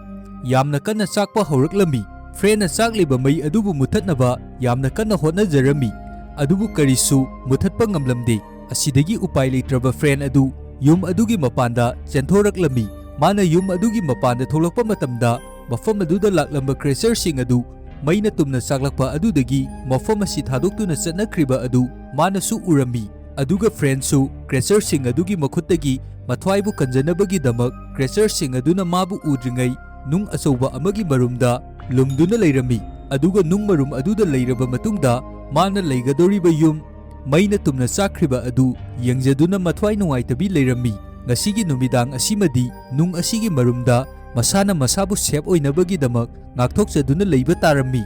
ꯌꯥꯝꯅ ꯀꯟꯅ ꯆꯥꯛꯄ ꯍꯧꯔꯛꯂꯝꯃꯤ꯫ Franꯅ ꯆꯥꯛꯂꯤꯕ ꯃꯩ ꯑꯗꯨꯕꯨ ꯃꯨꯊꯠꯅꯕ ꯌꯥꯝꯅ ꯀꯟꯅ ꯍꯣꯠꯅꯖꯔꯝꯃꯤ, ꯑꯗꯨꯕꯨ ꯀꯔꯤꯁꯨ ꯃꯨꯊꯠꯄ ꯉꯝꯂꯝꯗꯦ꯫ ꯑꯁꯤꯗꯒꯤ ꯎꯄꯥꯏ ꯂꯩꯇ꯭ꯔꯕ Fran ꯑꯗꯨ ꯌꯨꯝ ꯑꯗꯨꯒꯤ ꯃꯄꯥꯟꯗ ꯆꯦꯟꯊꯣꯔꯛꯂꯝꯃꯤ꯫ ꯃꯥꯅ ꯌꯨꯝ ꯑꯗꯨꯒꯤ ꯃꯄꯥꯟꯗ ꯊꯣꯛꯂꯛꯄ ꯃꯇꯝꯗ, ꯃꯐꯝ ꯑꯗꯨꯗ ꯂꯥꯛꯂꯝꯕ creatureꯁꯤꯡ ꯑꯗꯨ ꯃꯩꯅ ꯇꯨꯝꯅ ꯆꯥꯛꯂꯛꯄ ꯑꯗꯨꯗꯒꯤ ꯃꯐꯝ ꯑꯁꯤ ꯊꯥꯗꯣꯛꯇꯨꯅ ꯆꯠꯅꯈ꯭ꯔꯤꯕ ꯑꯗꯨ ꯃꯥꯅꯁꯨ ꯎꯔꯝꯃꯤ꯫ ꯑꯗꯨꯒ Franꯁꯨ creatureꯁꯤꯡ ꯑꯗꯨꯒꯤ ꯃꯈꯨꯠꯇꯒꯤ ꯃꯊ꯭ꯋꯥꯏꯕꯨ ꯀꯟꯖꯅꯕꯒꯤꯗꯃꯛ creatureꯁꯤꯡ ꯑꯗꯨꯅ ꯃꯥꯕꯨ ꯎꯗ꯭ꯔꯤꯉꯩ ꯅꯨꯡ ꯑꯆꯧꯕ ꯑꯃꯒꯤ ꯃꯔꯨꯝꯗ ꯂꯨꯝꯗꯨꯅ ꯂꯩꯔꯝꯃꯤ꯫ ꯑꯗꯨꯒ ꯅꯨꯡ ꯃꯔꯨꯝ ꯑꯗꯨꯗ ꯂꯩꯔꯕ ꯃꯇꯨꯡꯗ, ꯃꯥꯅ ꯂꯩꯒꯗꯧꯔꯤꯕ ꯌꯨꯝ ꯃꯩꯅ ꯇꯨꯝꯅ ꯆꯥꯛꯈ꯭ꯔꯤꯕ ꯑꯗꯨ ꯌꯦꯡꯖꯗꯨꯅ ꯃꯊ꯭ꯋꯥꯏ ꯅꯨꯡꯉꯥꯏꯇꯕꯤ ꯂꯩꯔꯝꯃꯤ꯫ ꯉꯁꯤꯒꯤ ꯅꯨꯃꯤꯗꯥꯡ ꯑꯁꯤꯃꯗꯤ ꯅꯨꯡ ꯑꯁꯤꯒꯤ ꯃꯔꯨꯝꯗ ꯃꯁꯥꯅ ꯃꯁꯥꯕꯨ safe ꯑꯣꯏꯅꯕꯒꯤꯗꯃꯛ ꯉꯥꯛꯊꯣꯛꯆꯗꯨꯅ ꯂꯩꯕ ꯇꯥꯔꯝꯃꯤ꯫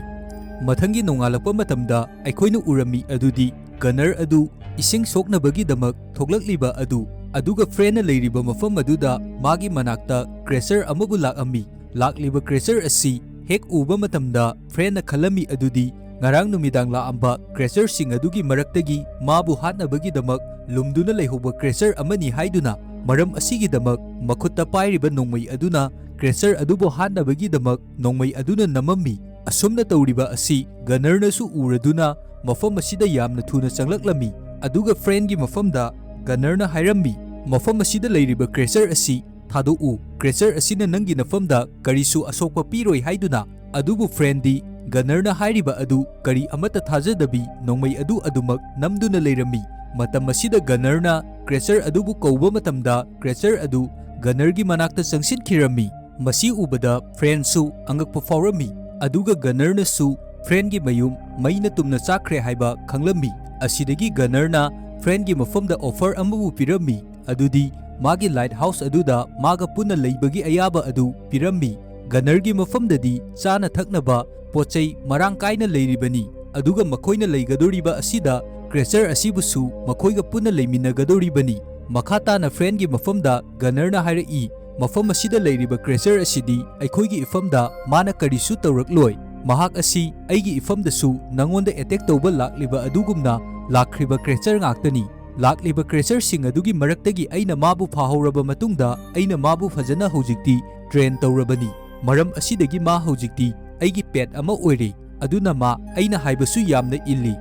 ꯃꯊꯪꯒꯤ ꯅꯣꯡꯉꯥꯜꯂꯛꯄ ꯃꯇꯝꯗ ꯑꯩꯈꯣꯏꯅ ꯎꯔꯝꯃꯤ ꯑꯗꯨꯗꯤ Gunner ꯑꯗꯨ ꯏꯁꯤꯡ ꯁꯣꯛꯅꯕꯒꯤꯗꯃꯛ ꯊꯣꯛꯂꯛꯂꯤꯕ ꯑꯗꯨ, ꯑꯗꯨꯒ Franꯅ ꯂꯩꯔꯤꯕ ꯃꯐꯝ ꯑꯗꯨꯗ ꯃꯥꯒꯤ ꯃꯅꯥꯛꯇ creature ꯑꯃꯕꯨ ꯂꯥꯛꯑꯝꯃꯤ꯫ ꯂꯥꯛꯂꯤꯕ creature ꯑꯁꯤ ꯍꯦꯛ ꯎꯕ ꯃꯇꯝꯗ Franꯅ ꯈꯜꯂꯝꯃꯤ ꯑꯗꯨꯗꯤ ꯉꯔꯥꯡ ꯅꯨꯃꯤꯗꯥꯡ ꯂꯥꯛꯑꯝꯕ creatureꯁꯤꯡ ꯑꯗꯨꯒꯤ ꯃꯔꯛꯇꯒꯤ ꯃꯥꯕꯨ ꯍꯥꯠꯅꯕꯒꯤꯗꯃꯛ ꯂꯨꯝꯗꯨꯅ ꯂꯩꯍꯧꯕ creature ꯑꯃꯅꯤ ꯍꯥꯏꯗꯨꯅ꯫ ꯃꯔꯝ ꯑꯁꯤꯒꯤꯗꯃꯛ ꯃꯈꯨꯠꯇ ꯄꯥꯏꯔꯤꯕ ꯅꯣꯡꯃꯩ ꯑꯗꯨꯅ creature ꯑꯗꯨꯕꯨ ꯍꯥꯠꯅꯕꯒꯤꯗꯃꯛ ꯅꯣꯡꯃꯩ ꯑꯗꯨꯅ ꯅꯝꯃꯝꯃꯤ꯫ ꯑꯁꯨꯝꯅ ꯇꯧꯔꯤꯕ ꯑꯁꯤ ꯒꯅꯔꯅꯁꯨ ꯎꯔꯗꯨꯅ ꯃꯐꯝ ꯑꯁꯤꯗ ꯌꯥꯝꯅ ꯊꯨꯅ ꯆꯪꯂꯛꯂꯝꯃꯤ꯫ ꯑꯗꯨꯒ ꯐ꯭ꯔꯦꯟꯒꯤ ꯃꯐꯝꯗ ꯒꯅꯔꯅ ꯍꯥꯏꯔꯝꯃꯤ, "ꯃꯐꯝ ꯑꯁꯤꯗ ꯂꯩꯔꯤꯕ ꯀ꯭ꯔꯦꯆꯔ ꯑꯁꯤ ꯊꯥꯗꯣꯛꯎ꯫ ꯀ꯭ꯔꯦꯆꯔ ꯑꯁꯤꯅ ꯅꯪꯒꯤ ꯅꯐꯝꯗ ꯀꯔꯤꯁꯨ ꯑꯁꯣꯛꯄ ꯄꯤꯔꯣꯏ" ꯍꯥꯏꯗꯨꯅ꯫ ꯑꯗꯨꯕꯨ ꯐ꯭ꯔꯦꯟꯗꯤ ꯒꯅꯔꯅ ꯍꯥꯏꯔꯤꯕ ꯑꯗꯨ ꯀꯔꯤ ꯑꯃꯠꯇ ꯊꯥꯖꯗꯕꯤ ꯅꯣꯡꯃꯩ ꯑꯗꯨ ꯑꯗꯨꯃꯛ ꯅꯝꯗꯨꯅ ꯂꯩꯔꯝꯃꯤ꯫ ꯃꯇꯝ ꯑꯁꯤꯗ ꯒꯅꯔꯅ ꯀ꯭ꯔꯦꯆꯔ ꯑꯗꯨꯕꯨ ꯀꯧꯕ ꯃꯇꯝꯗ ꯀ꯭ꯔꯦꯆꯔ ꯑꯗꯨ ꯒꯅꯔꯒꯤ ꯃꯅꯥꯛꯇ ꯆꯪꯁꯤꯟꯈꯤꯔꯝꯃꯤ꯫ ꯃꯁꯤ ꯎꯕꯗ ꯐ꯭ꯔꯦꯟꯁꯨ ꯑꯉꯛꯄ ꯐꯥꯎꯔꯝꯃꯤ, ꯑꯗꯨꯒ ꯒꯅꯔꯅꯁꯨ ꯐ꯭ꯔꯦꯟꯒꯤ ꯃꯌꯨꯝ ꯃꯩꯅ ꯇꯨꯝꯅ ꯆꯥꯛꯈ꯭ꯔꯦ ꯍꯥꯏꯕ ꯈꯪꯂꯝꯃꯤ꯫ ꯑꯁꯤꯗꯒꯤ ꯒꯅꯔꯅ ꯐ꯭ꯔꯦꯟꯒꯤ ꯃꯐꯝꯗ ꯑꯣꯐꯔ ꯑꯃꯕꯨ ꯄꯤꯔꯝꯃꯤ, ꯑꯗꯨꯗꯤ ꯃꯥꯒꯤ ꯂꯥꯏꯠ ꯍꯥꯎꯁ ꯑꯗꯨꯗ ꯃꯥꯒ ꯄꯨꯟꯅ ꯂꯩꯕꯒꯤ ꯑꯌꯥꯕ ꯑꯗꯨ ꯄꯤꯔꯝꯃꯤ꯫ ꯒꯅꯔꯒꯤ ꯃꯐꯝꯗꯗꯤ ꯆꯥꯅ ꯊꯛꯅꯕ ꯄꯣꯠ ꯆꯩ ꯃꯔꯥꯡ ꯀꯥꯏꯅ ꯂꯩꯔꯤꯕꯅꯤ, ꯑꯗꯨꯒ ꯃꯈꯣꯏꯅ ꯂꯩꯒꯗꯧꯔꯤꯕ ꯑꯁꯤꯗ ꯀ꯭ꯔꯦꯆꯔ ꯑꯁꯤꯕꯨꯁꯨ ꯃꯈꯣꯏꯒ ꯄꯨꯟꯅ ꯂꯩꯃꯤꯟꯅꯒꯗꯧꯔꯤꯕꯅꯤ꯫ ꯃꯈꯥ ꯇꯥꯅ ꯐ꯭ꯔꯦꯟꯒꯤ ꯃꯐꯝꯗ ꯒꯅꯔꯅ ꯍꯥꯏꯔꯛꯏ, "ꯃꯐꯝ ꯑꯁꯤꯗ ꯂꯩꯔꯤꯕ ꯀ꯭ꯔꯦꯆꯔ ꯑꯁꯤꯗꯤ ꯑꯩꯈꯣꯏꯒꯤ ꯏꯐꯝꯗ ꯃꯥꯅ ꯀꯔꯤꯁꯨ ꯇꯧꯔꯛꯂꯣꯏ꯫ ꯃꯍꯥꯛ ꯑꯁꯤ ꯑꯩꯒꯤ ꯏꯐꯝꯗꯁꯨ ꯅꯉꯣꯟꯗ ꯑꯦꯇꯦꯛ ꯇꯧꯕ ꯂꯥꯛꯂꯤꯕ ꯑꯗꯨꯒꯨꯝꯅ ꯂꯥꯛꯈ꯭ꯔꯤꯕ ꯀ꯭ꯔꯦꯆꯔ ꯉꯥꯛꯇꯅꯤ꯫ ꯂꯥꯛꯂꯤꯕ ꯀ꯭ꯔꯦꯆꯔꯁꯤꯡ ꯑꯗꯨꯒꯤ ꯃꯔꯛꯇꯒꯤ ꯑꯩꯅ ꯃꯥꯕꯨ ꯐꯥꯍꯧꯔꯕ ꯃꯇꯨꯡꯗ ꯑꯩꯅ ꯃꯥꯕꯨ ꯐꯖꯅ ꯍꯧꯖꯤꯛꯇꯤ ꯇ꯭ꯔꯦꯟ ꯇꯧꯔꯕꯅꯤ꯫ ꯃꯔꯝ ꯑꯁꯤꯗꯒꯤ ꯃꯥ ꯍꯧꯖꯤꯛꯇꯤ ꯑꯩꯒꯤ ꯄꯦꯠ ꯑꯃ ꯑꯣꯏꯔꯦ, ꯑꯗꯨꯅ ꯃꯥ ꯑꯩꯅ ꯍꯥꯏꯕꯁꯨ ꯌꯥꯝꯅ ꯏꯜꯂꯤ꯫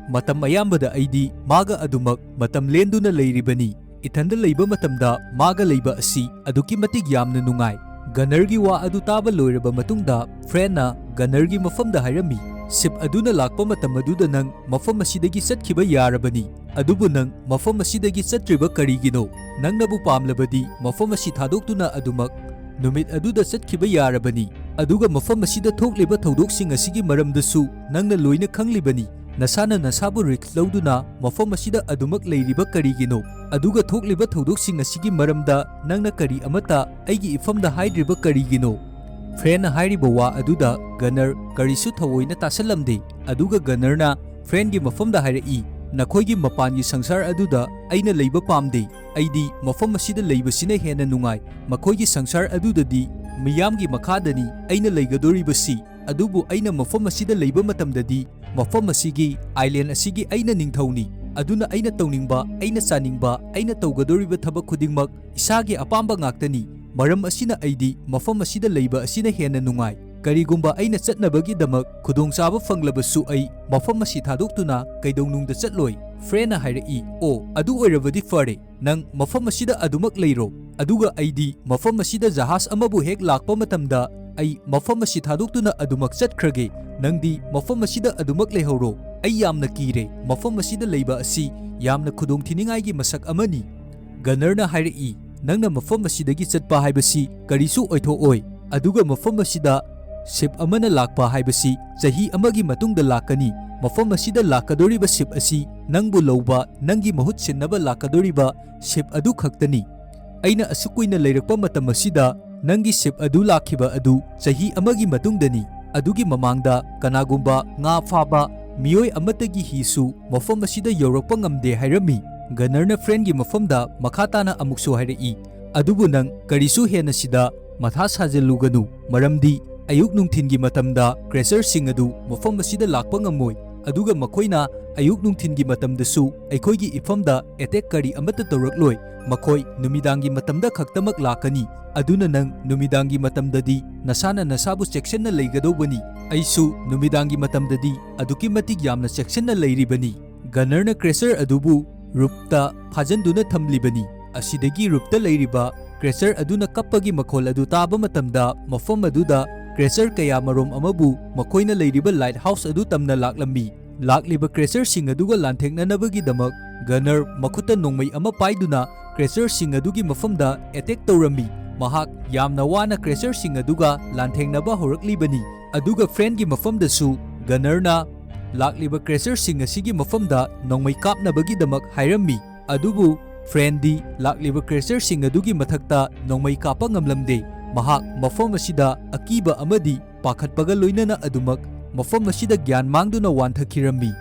ꯃꯇꯝ ꯑꯌꯥꯝꯕꯗ ꯑꯩꯗꯤ ꯃꯥꯒ ꯑꯗꯨꯃꯛ ꯃꯇꯝ ꯂꯦꯟꯗꯨꯅ ꯂꯩꯔꯤꯕꯅꯤ꯫ ꯏꯊꯟꯗ ꯂꯩꯕ ꯃꯇꯝꯗ ꯃꯥꯒ ꯂꯩꯕ ꯑꯁꯤ ꯑꯗꯨꯛꯀꯤ ꯃꯇꯤꯛ ꯌꯥꯝꯅ ꯅꯨꯡꯉꯥꯏ꯫" ꯒꯅꯔꯒꯤ ꯋꯥ ꯑꯗꯨ ꯇꯥꯕ ꯂꯣꯏꯔꯕ ꯃꯇꯨꯡꯗ ꯐ꯭ꯔꯦꯟꯅ ꯒꯅꯔꯒꯤ ꯃꯐꯝꯗ ꯍꯥꯏꯔꯝꯃꯤ, "ꯁꯤꯞ ꯑꯗꯨꯅ ꯂꯥꯛꯄ ꯃꯇꯝ ꯑꯗꯨꯗ ꯅꯪ ꯃꯐꯝ ꯑꯁꯤꯗꯒꯤ ꯆꯠꯈꯤꯕ ꯌꯥꯔꯕꯅꯤ꯫ ꯑꯗꯨꯕꯨ ꯅꯪ ꯃꯐꯝ ꯑꯁꯤꯗꯒꯤ ꯆꯠꯇ꯭ꯔꯤꯕ ꯀꯔꯤꯒꯤꯅꯣ? ꯅꯪꯅꯕꯨ ꯄꯥꯝꯂꯕꯗꯤ ꯃꯐꯝ ꯑꯁꯤ ꯊꯥꯗꯣꯛꯇꯨꯅ ꯑꯗꯨꯃꯛ ꯅꯨꯃꯤꯠ ꯑꯗꯨꯗ ꯆꯠꯈꯤꯕ ꯌꯥꯔꯕꯅꯤ꯫ ꯑꯗꯨꯒ ꯃꯐꯝ ꯑꯁꯤꯗ ꯊꯣꯛꯂꯤꯕ ꯊꯧꯗꯣꯛꯁꯤꯡ ꯑꯁꯤꯒꯤ ꯃꯔꯝꯗꯁꯨ ꯅꯪꯅ ꯂꯣꯏꯅ ꯈꯪꯂꯤꯕꯅꯤ꯫ ꯅꯁꯥꯅ ꯅꯁꯥꯕꯨ ꯔꯤꯁ꯭ꯛ ꯂꯧꯗꯨꯅ ꯃꯐꯝ ꯑꯁꯤꯗ ꯑꯗꯨꯃꯛ ꯂꯩꯔꯤꯕ ꯀꯔꯤꯒꯤꯅꯣ? ꯑꯗꯨꯒ ꯊꯣꯛꯂꯤꯕ ꯊꯧꯗꯣꯛꯁꯤꯡ ꯑꯁꯤꯒꯤ ꯃꯔꯝꯗ ꯅꯪꯅ ꯀꯔꯤ ꯑꯃꯠꯇ ꯑꯩꯒꯤ ꯏꯐꯝꯗ ꯍꯥꯏꯗ꯭ꯔꯤꯕ ꯀꯔꯤꯒꯤꯅꯣ?" ꯐ꯭ꯔꯦꯟꯅ ꯍꯥꯏꯔꯤꯕ ꯋꯥ ꯑꯗꯨꯗ ꯒꯅꯔ ꯀꯔꯤꯁꯨ ꯊꯑꯣꯏꯅ ꯇꯥꯁꯜꯂꯝꯗꯦ꯫ ꯑꯗꯨꯒ ꯒꯅꯔꯅ ꯐ꯭ꯔꯦꯟꯒꯤ ꯃꯐꯝꯗ ꯍꯥꯏꯔꯛꯏ, "ꯅꯈꯣꯏꯒꯤ ꯃꯄꯥꯟꯒꯤ ꯁꯪꯁꯥꯔ ꯑꯗꯨꯗ ꯑꯩꯅ ꯂꯩꯕ ꯄꯥꯝꯗꯦ꯫ ꯑꯩꯗꯤ ꯃꯐꯝ ꯑꯁꯤꯗ ꯂꯩꯕꯁꯤꯅ ꯍꯦꯟꯅ ꯅꯨꯡꯉꯥꯏ꯫ ꯃꯈꯣꯏꯒꯤ ꯁꯪꯁꯥꯔ ꯑꯗꯨꯗꯗꯤ ꯃꯤꯌꯥꯝꯒꯤ ꯃꯈꯥꯗꯅꯤ ꯑꯩꯅ ꯂꯩꯒꯗꯧꯔꯤꯕꯁꯤ꯫ ꯑꯗꯨꯕꯨ ꯑꯩꯅ ꯃꯐꯝ ꯑꯁꯤꯗ ꯂꯩꯕ ꯃꯇꯝꯗꯗꯤ ꯃꯐꯝ ꯑꯁꯤꯒꯤ, ꯑꯥꯏꯂꯦꯟ ꯑꯁꯤꯒꯤ ꯑꯩꯅ ꯅꯤꯡꯊꯧꯅꯤ꯫ ꯑꯗꯨꯅ ꯑꯩꯅ ꯇꯧꯅꯤꯡꯕ, ꯑꯩꯅ ꯆꯥꯅꯤꯡꯕ, ꯑꯩꯅ ꯇꯧꯒꯗꯧꯔꯤꯕ ꯊꯕꯛ ꯈꯨꯗꯤꯡꯃꯛ ꯏꯁꯥꯒꯤ ꯑꯄꯥꯝꯕ ꯉꯥꯛꯇꯅꯤ꯫ ꯃꯔꯝ ꯑꯁꯤꯅ ꯑꯩꯗꯤ ꯃꯐꯝ ꯑꯁꯤꯗ ꯂꯩꯕ ꯑꯁꯤꯅ ꯍꯦꯟꯅ ꯅꯨꯡꯉꯥꯏ꯫ "ꯀꯔꯤꯒꯨꯝꯕ ꯑꯩꯅ ꯆꯠꯅꯕꯒꯤꯗꯃꯛ ꯈꯨꯗꯣꯡꯆꯥꯕ ꯐꯪꯂꯕꯁꯨ, ꯑꯩ ꯃꯐꯝ ꯑꯁꯤ ꯊꯥꯗꯣꯛꯇꯨꯅ ꯀꯩꯗꯧꯅꯨꯡꯗ ꯆꯠꯂꯣꯏ꯫" ꯐ꯭ꯔꯦꯟꯅ ꯍꯥꯏꯔꯛꯏ, "ꯑꯣ, ꯑꯗꯨ ꯑꯣꯏꯔꯕꯗꯤ ꯐꯔꯦ, ꯅꯪ ꯃꯐꯝ ꯑꯁꯤꯗ ꯑꯗꯨꯃꯛ ꯂꯩꯔꯣ, ꯑꯗꯨꯒ ꯑꯩꯗꯤ ꯃꯐꯝ ꯑꯁꯤꯗ ꯖꯍꯥꯖ ꯑꯃꯕꯨ ꯍꯦꯛ ꯂꯥꯛꯄ ꯃꯇꯝꯗ ꯑꯩ ꯃꯐꯝ ꯑꯁꯤ ꯊꯥꯗꯣꯛꯇꯨꯅ ꯑꯗꯨꯃꯛ ꯆꯠꯈ꯭ꯔꯒꯦ꯫ ꯅꯪꯗꯤ ꯃꯐꯝ ꯑꯁꯤꯗ ꯑꯗꯨꯃꯛ ꯂꯩꯍꯧꯔꯣ꯫ ꯑꯩ ꯌꯥꯝꯅ ꯀꯤꯔꯦ꯫ ꯃꯐꯝ ꯑꯁꯤꯗ ꯂꯩꯕ ꯑꯁꯤ ꯌꯥꯝꯅ ꯈꯨꯗꯣꯡꯊꯤꯅꯤꯡꯉꯥꯏꯒꯤ ꯃꯁꯛ ꯑꯃꯅꯤ꯫" ꯒꯟꯅꯔꯅ ꯍꯥꯏꯔꯛꯏ, "ꯅꯪꯅ ꯃꯐꯝ ꯑꯁꯤꯗꯒꯤ ꯆꯠꯄ ꯍꯥꯏꯕꯁꯤ ꯀꯔꯤꯁꯨ ꯑꯣꯏꯊꯣꯛꯑꯣꯏ, ꯑꯗꯨꯒ ꯃꯐꯝ ꯑꯁꯤꯗ ꯁꯤꯞ ꯑꯃꯅ ꯂꯥꯛꯄ ꯍꯥꯏꯕꯁꯤ ꯆꯍꯤ ꯑꯃꯒꯤ ꯃꯇꯨꯡꯗ ꯂꯥꯛꯀꯅꯤ꯫ ꯃꯐꯝ ꯑꯁꯤꯗ ꯂꯥꯛꯀꯗꯧꯔꯤꯕ ꯁꯤꯞ ꯑꯁꯤ ꯅꯪꯕꯨ ꯂꯧꯕ, ꯅꯪꯒꯤ ꯃꯍꯨꯠ ꯁꯤꯟꯅꯕ ꯂꯥꯛꯀꯗꯧꯔꯤꯕ ꯁꯤꯞ ꯑꯗꯨ ꯈꯛꯇꯅꯤ꯫ ꯑꯩꯅ ꯑꯁꯨꯛ ꯀꯨꯏꯅ ꯂꯩꯔꯛꯄ ꯃꯇꯝ ꯑꯁꯤꯗ ꯅꯪꯒꯤ ꯁꯤꯞ ꯑꯗꯨ ꯂꯥꯛꯈꯤꯕ ꯑꯗꯨ ꯆꯍꯤ ꯑꯃꯒꯤ ꯃꯇꯨꯡꯗꯅꯤ꯫ ꯑꯗꯨꯒꯤ ꯃꯃꯥꯡꯗ ꯀꯅꯥꯒꯨꯝꯕ ꯉꯥ ꯐꯥꯕ ꯃꯤꯑꯣꯏ ꯑꯃꯠꯇꯒꯤ ꯍꯤꯁꯨ ꯃꯐꯝ ꯑꯁꯤꯗ ꯌꯧꯔꯛꯄ ꯉꯝꯗꯦ" ꯍꯥꯏꯔꯝꯃꯤ꯫ ꯒꯟꯅꯔꯅ ꯐ꯭ꯔꯦꯟꯒꯤ ꯃꯐꯝꯗ ꯃꯈꯥ ꯇꯥꯅ ꯑꯃꯨꯛꯁꯨ ꯍꯥꯏꯔꯛꯏ, "ꯑꯗꯨꯕꯨ ꯅꯪ ꯀꯔꯤꯁꯨ ꯍꯦꯟꯅ ꯁꯤꯗ ꯃꯊꯥ ꯁꯥꯖꯤꯜꯂꯨꯒꯅꯨ, ꯃꯔꯝꯗꯤ ꯑꯌꯨꯛ ꯅꯨꯡꯊꯤꯟꯒꯤ ꯃꯇꯝꯗ ꯀ꯭ꯔꯦꯆꯔꯁꯤꯡ ꯑꯗꯨ ꯃꯐꯝ ꯑꯁꯤꯗ ꯂꯥꯛꯄ ꯉꯝꯃꯣꯏ, ꯑꯗꯨꯒ ꯃꯈꯣꯏꯅ ꯑꯌꯨꯛ ꯅꯨꯡꯊꯤꯟꯒꯤ ꯃꯇꯝꯗꯁꯨ ꯑꯩꯈꯣꯏꯒꯤ ꯏꯐꯝꯗ ꯑꯦꯇꯦꯛ ꯀꯔꯤ ꯑꯃꯠꯇ ꯇꯧꯔꯛꯂꯣꯏ꯫ ꯃꯈꯣꯏ ꯅꯨꯃꯤꯗꯥꯡꯒꯤ ꯃꯇꯝꯗ ꯈꯛꯇꯃꯛ ꯂꯥꯛꯀꯅꯤ꯫ ꯑꯗꯨꯅ ꯅꯪ ꯅꯨꯃꯤꯗꯥꯡꯒꯤ ꯃꯇꯝꯗꯗꯤ ꯅꯁꯥꯅ ꯅꯁꯥꯕꯨ ꯆꯦꯛꯁꯤꯟꯅ ꯂꯩꯒꯗꯧꯕꯅꯤ꯫ ꯑꯩꯁꯨ ꯅꯨꯃꯤꯗꯥꯡꯒꯤ ꯃꯇꯝꯗꯗꯤ ꯑꯗꯨꯛꯀꯤ ꯃꯇꯤꯛ ꯌꯥꯝꯅ ꯆꯦꯛꯁꯤꯟꯅ ꯂꯩꯔꯤꯕꯅꯤ꯫" ꯒꯟꯅꯔꯅ ꯀ꯭ꯔꯦꯆꯔ ꯑꯗꯨꯕꯨ ꯔꯨꯞꯇ ꯐꯥꯖꯤꯟꯗꯨꯅ ꯊꯝꯂꯤꯕꯅꯤ꯫ ꯑꯁꯤꯗꯒꯤ ꯔꯨꯞꯇ ꯂꯩꯔꯤꯕ ꯀ꯭ꯔꯦꯆꯔ ꯑꯗꯨꯅ ꯀꯞꯄꯒꯤ ꯃꯈꯣꯜ ꯑꯗꯨ ꯇꯥꯕ ꯃꯇꯝꯗ, ꯃꯐꯝ ꯑꯗꯨꯗ ꯀ꯭ꯔꯦꯆꯔ ꯀꯌꯥ ꯃꯔꯨꯝ ꯑꯃꯕꯨ ꯃꯈꯣꯏꯅ ꯂꯩꯔꯤꯕ ꯂꯥꯏꯠ ꯍꯥꯎꯁ ꯑꯗꯨ ꯇꯝꯅ ꯂꯥꯛꯂꯝꯃꯤ꯫ ꯂꯥꯛꯂꯤꯕ ꯀ꯭ꯔꯦꯆꯔꯁꯤꯡ ꯑꯗꯨꯒ ꯂꯥꯟꯊꯦꯡꯅꯅꯕꯒꯤꯗꯃꯛ ꯒꯟꯅꯔ ꯃꯈꯨꯠꯇ ꯅꯣꯡꯃꯩ ꯑꯃ ꯄꯥꯏꯗꯨꯅ ꯀ꯭ꯔꯦꯆꯔꯁꯤꯡ ꯑꯗꯨꯒꯤ ꯃꯐꯝꯗ ꯑꯦꯇꯦꯛ ꯇꯧꯔꯝꯃꯤ꯫ ꯃꯍꯥꯛ ꯌꯥꯝꯅ ꯋꯥꯅ ꯀ꯭ꯔꯦꯆꯔꯁꯤꯡ ꯑꯗꯨꯒ ꯂꯥꯟꯊꯦꯡꯅꯕ ꯍꯧꯔꯛꯂꯤꯕꯅꯤ, ꯑꯗꯨꯒ ꯐ꯭ꯔꯦꯟꯒꯤ ꯃꯐꯝꯗꯁꯨ ꯒꯟꯅꯔꯅ ꯂꯥꯛꯂꯤꯕ ꯀ꯭ꯔꯦꯆꯔꯁꯤꯡ ꯑꯁꯤꯒꯤ ꯃꯐꯝꯗ ꯅꯣꯡꯃꯩ ꯀꯥꯞꯅꯕꯒꯤꯗꯃꯛ ꯍꯥꯏꯔꯝꯃꯤ꯫ ꯑꯗꯨꯕꯨ ꯐ꯭ꯔꯦꯟꯗꯤ ꯂꯥꯛꯂꯤꯕ ꯀ꯭ꯔꯦꯆꯔꯁꯤꯡ ꯑꯗꯨꯒꯤ ꯃꯊꯛꯇ ꯅꯣꯡꯃꯩ ꯀꯥꯞꯄ ꯉꯝꯂꯝꯗꯦ꯫ ꯃꯍꯥꯛ ꯃꯐꯝ ꯑꯁꯤꯗ ꯑꯀꯤꯕ ꯑꯃꯗꯤ ꯄꯥꯈꯠꯄꯒ ꯂꯣꯏꯅꯅ ꯑꯗꯨꯃꯛ ꯃꯐꯝ ꯑꯁꯤꯗ ꯒ꯭ꯌꯥꯟ ꯃꯥꯡꯗꯨꯅ ꯋꯥꯟꯊꯈꯤꯔꯝꯃꯤ꯫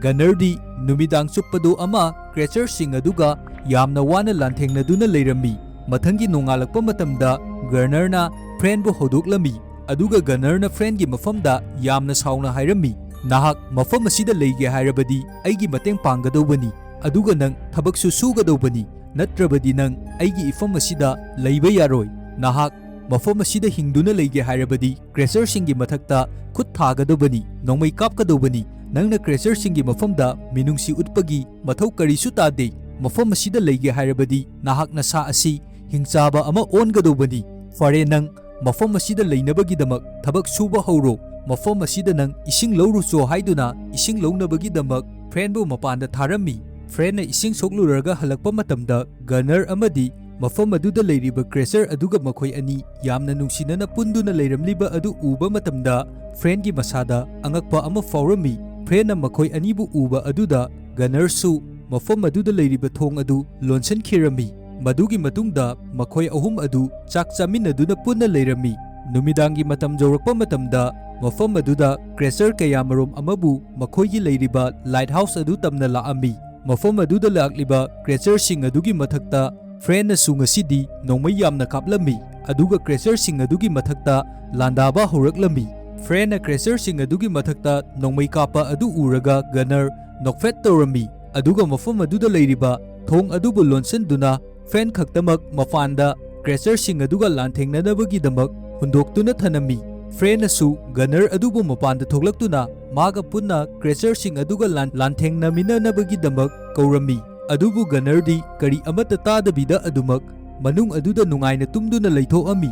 ꯒꯟꯅꯔꯗꯤ ꯅꯨꯃꯤꯗꯥꯡ ꯆꯨꯞꯄꯗꯨ ꯑꯃ ꯀ꯭ꯔꯦꯆꯔꯁꯤꯡ ꯑꯗꯨꯒ ꯌꯥꯝꯅ ꯋꯥꯅ ꯂꯥꯟꯊꯦꯡꯅꯗꯨꯅ ꯂꯩꯔꯝꯃꯤ꯫ ꯃꯊꯪꯒꯤ ꯅꯣꯡꯉꯥꯜꯂꯛꯄ ꯃꯇꯝꯗ ꯒꯟꯅꯔꯅ ꯐ꯭ꯔꯦꯟꯕꯨ ꯍꯧꯗꯣꯛꯂꯝꯃꯤ, ꯑꯗꯨꯒ ꯒꯟꯅꯔꯅ ꯐ꯭ꯔꯦꯟꯒꯤ ꯃꯐꯝꯗ ꯌꯥꯝꯅ ꯁꯥꯎꯅ ꯍꯥꯏꯔꯝꯃꯤ, "ꯅꯍꯥꯛ ꯃꯐꯝ ꯑꯁꯤꯗ ꯂꯩꯒꯦ ꯍꯥꯏꯔꯕꯗꯤ ꯑꯩꯒꯤ ꯃꯇꯦꯡ ꯄꯥꯡꯒꯗꯧꯕꯅꯤ, ꯑꯗꯨꯒ ꯅꯪ ꯊꯕꯛꯁꯨ ꯁꯨꯒꯗꯧꯕꯅꯤ, ꯅꯠꯇ꯭ꯔꯕꯗꯤ ꯅꯪ ꯑꯩꯒꯤ ꯏꯐꯝ ꯑꯁꯤꯗ ꯂꯩꯕ ꯌꯥꯔꯣꯏ꯫ ꯅꯍꯥꯛ ꯃꯐꯝ ꯑꯁꯤꯗ ꯍꯤꯡꯗꯨꯅ ꯂꯩꯒꯦ ꯍꯥꯏꯔꯕꯗꯤ creatureꯁꯤꯡꯒꯤ ꯃꯊꯛꯇ ꯈꯨꯠ ꯊꯥꯒꯗꯧꯕꯅꯤ, ꯅꯣꯡꯃꯩ ꯀꯥꯞꯀꯗꯧꯕꯅꯤ꯫ ꯅꯪꯅ creatureꯁꯤꯡꯒꯤ ꯃꯐꯝꯗ ꯃꯤꯅꯨꯡꯁꯤ ꯎꯠꯄꯒꯤ ꯃꯊꯧ ꯀꯔꯤꯁꯨ ꯇꯥꯗꯦ꯫ ꯃꯐꯝ ꯑꯁꯤꯗ ꯂꯩꯒꯦ ꯍꯥꯏꯔꯕꯗꯤ ꯅꯍꯥꯛ ꯅꯁꯥ ꯑꯁꯤ ꯍꯤꯡꯆꯥꯕ ꯑꯃ ꯑꯣꯟꯒꯗꯧꯕꯅꯤ꯫ ꯐꯔꯦ, ꯅꯪ ꯃꯐꯝ ꯑꯁꯤꯗ ꯂꯩꯅꯕꯒꯤꯗꯃꯛ ꯊꯕꯛ ꯁꯨꯕ ꯍꯧꯔꯣ꯫ ꯃꯐꯝ ꯑꯁꯤꯗ ꯅꯪ ꯏꯁꯤꯡ ꯂꯧꯔꯨꯆꯣ ꯍꯥꯏꯗꯨꯅ ꯏꯁꯤꯡ ꯂꯧꯅꯕꯒꯤꯗꯃꯛ Frankꯕꯨ ꯃꯄꯥꯟꯗ ꯊꯥꯔꯝꯃꯤ꯫ Frankꯅ ꯏꯁꯤꯡ ꯁꯣꯛꯂꯨꯔꯒ ꯍꯜꯂꯛꯄ ꯃꯇꯝꯗ Gunner ꯑꯃꯗꯤ ꯃꯐꯝ ꯑꯗꯨꯗ ꯂꯩꯔꯤꯕ creature ꯑꯗꯨꯒ ꯃꯈꯣꯏ ꯑꯅꯤ ꯌꯥꯝꯅ ꯅꯨꯡꯁꯤꯅꯅ ꯄꯨꯟꯗꯨꯅ ꯂꯩꯔꯝꯂꯤꯕ ꯑꯗꯨ ꯎꯕ ꯃꯇꯝꯗ Frankꯒꯤ ꯃꯁꯥꯗ ꯑꯉꯛꯄ ꯑꯃ ꯐꯥꯎꯔꯝꯃꯤ꯫ Frankꯅ ꯃꯈꯣꯏ ꯑꯅꯤꯕꯨ ꯎꯕ ꯑꯗꯨꯗ Gunnerꯁꯨ ꯃꯐꯝ ꯑꯗꯨꯗ ꯂꯩꯔꯤꯕ ꯊꯣꯡ ꯑꯗꯨ ꯂꯣꯟꯁꯤꯟꯈꯤꯔꯝꯃꯤ꯫ ꯃꯗꯨꯒꯤ ꯃꯇꯨꯡꯗ ꯃꯈꯣꯏ ꯑꯍꯨꯝ ꯑꯗꯨ ꯆꯥꯛ ꯆꯥꯃꯤꯟꯅꯗꯨꯅ ꯄꯨꯟꯅ ꯂꯩꯔꯝꯃꯤ꯫ ꯅꯨꯃꯤꯗꯥꯡꯒꯤ ꯃꯇꯝ ꯌꯧꯔꯛꯄ ꯃꯇꯝꯗ ꯃꯐꯝ ꯑꯗꯨꯗ creature ꯀꯌꯥꯃꯔꯨꯝ ꯑꯃꯕꯨ ꯃꯈꯣꯏꯒꯤ ꯂꯩꯔꯤꯕ lighthouse ꯑꯗꯨ ꯇꯝꯅ ꯂꯥꯛꯑꯝꯃꯤ꯫ ꯃꯐꯝ ꯑꯗꯨꯗ ꯂꯥꯛꯂꯤꯕ creatureꯁꯤꯡ ꯑꯗꯨꯒꯤ ꯃꯊꯛꯇ Frankꯅꯁꯨ ꯉꯁꯤꯗꯤ ꯅꯣꯡꯃꯩ ꯌꯥꯝꯅ ꯀꯥꯞꯂꯝꯃꯤ, ꯑꯗꯨꯒ creatureꯁꯤꯡ ꯑꯗꯨꯒꯤ ꯃꯊꯛꯇ ꯂꯥꯟꯗꯥꯕ ꯍꯧꯔꯛꯂꯝꯃꯤ꯫ Frankꯅ creatureꯁꯤꯡ ꯑꯗꯨꯒꯤ ꯃꯊꯛꯇ ꯅꯣꯡꯃꯩ ꯀꯥꯞꯄ ꯑꯗꯨ ꯎꯔꯒ Gunner ꯅꯣꯛꯐꯦꯠ ꯇꯧꯔꯝꯃꯤ, ꯑꯗꯨꯒ ꯃꯐꯝ ꯑꯗꯨꯗ ꯂꯩꯔꯤꯕ ꯊꯣꯡ ꯑꯗꯨꯕꯨ ꯂꯣꯟꯁꯤꯟꯗꯨꯅ Frank ꯈꯛꯇꯃꯛ ꯃꯄꯥꯟꯗ creatureꯁꯤꯡ ꯑꯗꯨꯒ ꯂꯥꯟꯊꯦꯡꯅꯅꯕꯒꯤꯗꯃꯛ ꯍꯨꯟꯗꯣꯛꯇꯨꯅ ꯊꯅꯝꯃꯤ꯫ Frankꯅꯁꯨ Gunner ꯑꯗꯨꯕꯨ ꯃꯄꯥꯟꯗ ꯊꯣꯛꯂꯛꯇꯨꯅ ꯃꯥꯒ ꯄꯨꯟꯅ creatureꯁꯤꯡ ꯑꯗꯨꯒ ꯂꯥꯟ-, ꯂꯥꯟꯊꯦꯡꯅꯃꯤꯟꯅꯅꯕꯒꯤꯗꯃꯛ ꯀꯧꯔꯝꯃꯤ꯫ ꯑꯗꯨꯕꯨ Gunnerꯗꯤ ꯀꯔꯤ ꯑꯃꯠꯇ ꯇꯥꯗꯕꯤꯗ ꯑꯗꯨꯃꯛ ꯃꯅꯨꯡ ꯑꯗꯨꯗ ꯅꯨꯡꯉꯥꯏꯅ ꯇꯨꯝꯗꯨꯅ ꯂꯩꯊꯣꯛꯑꯝꯃꯤ꯫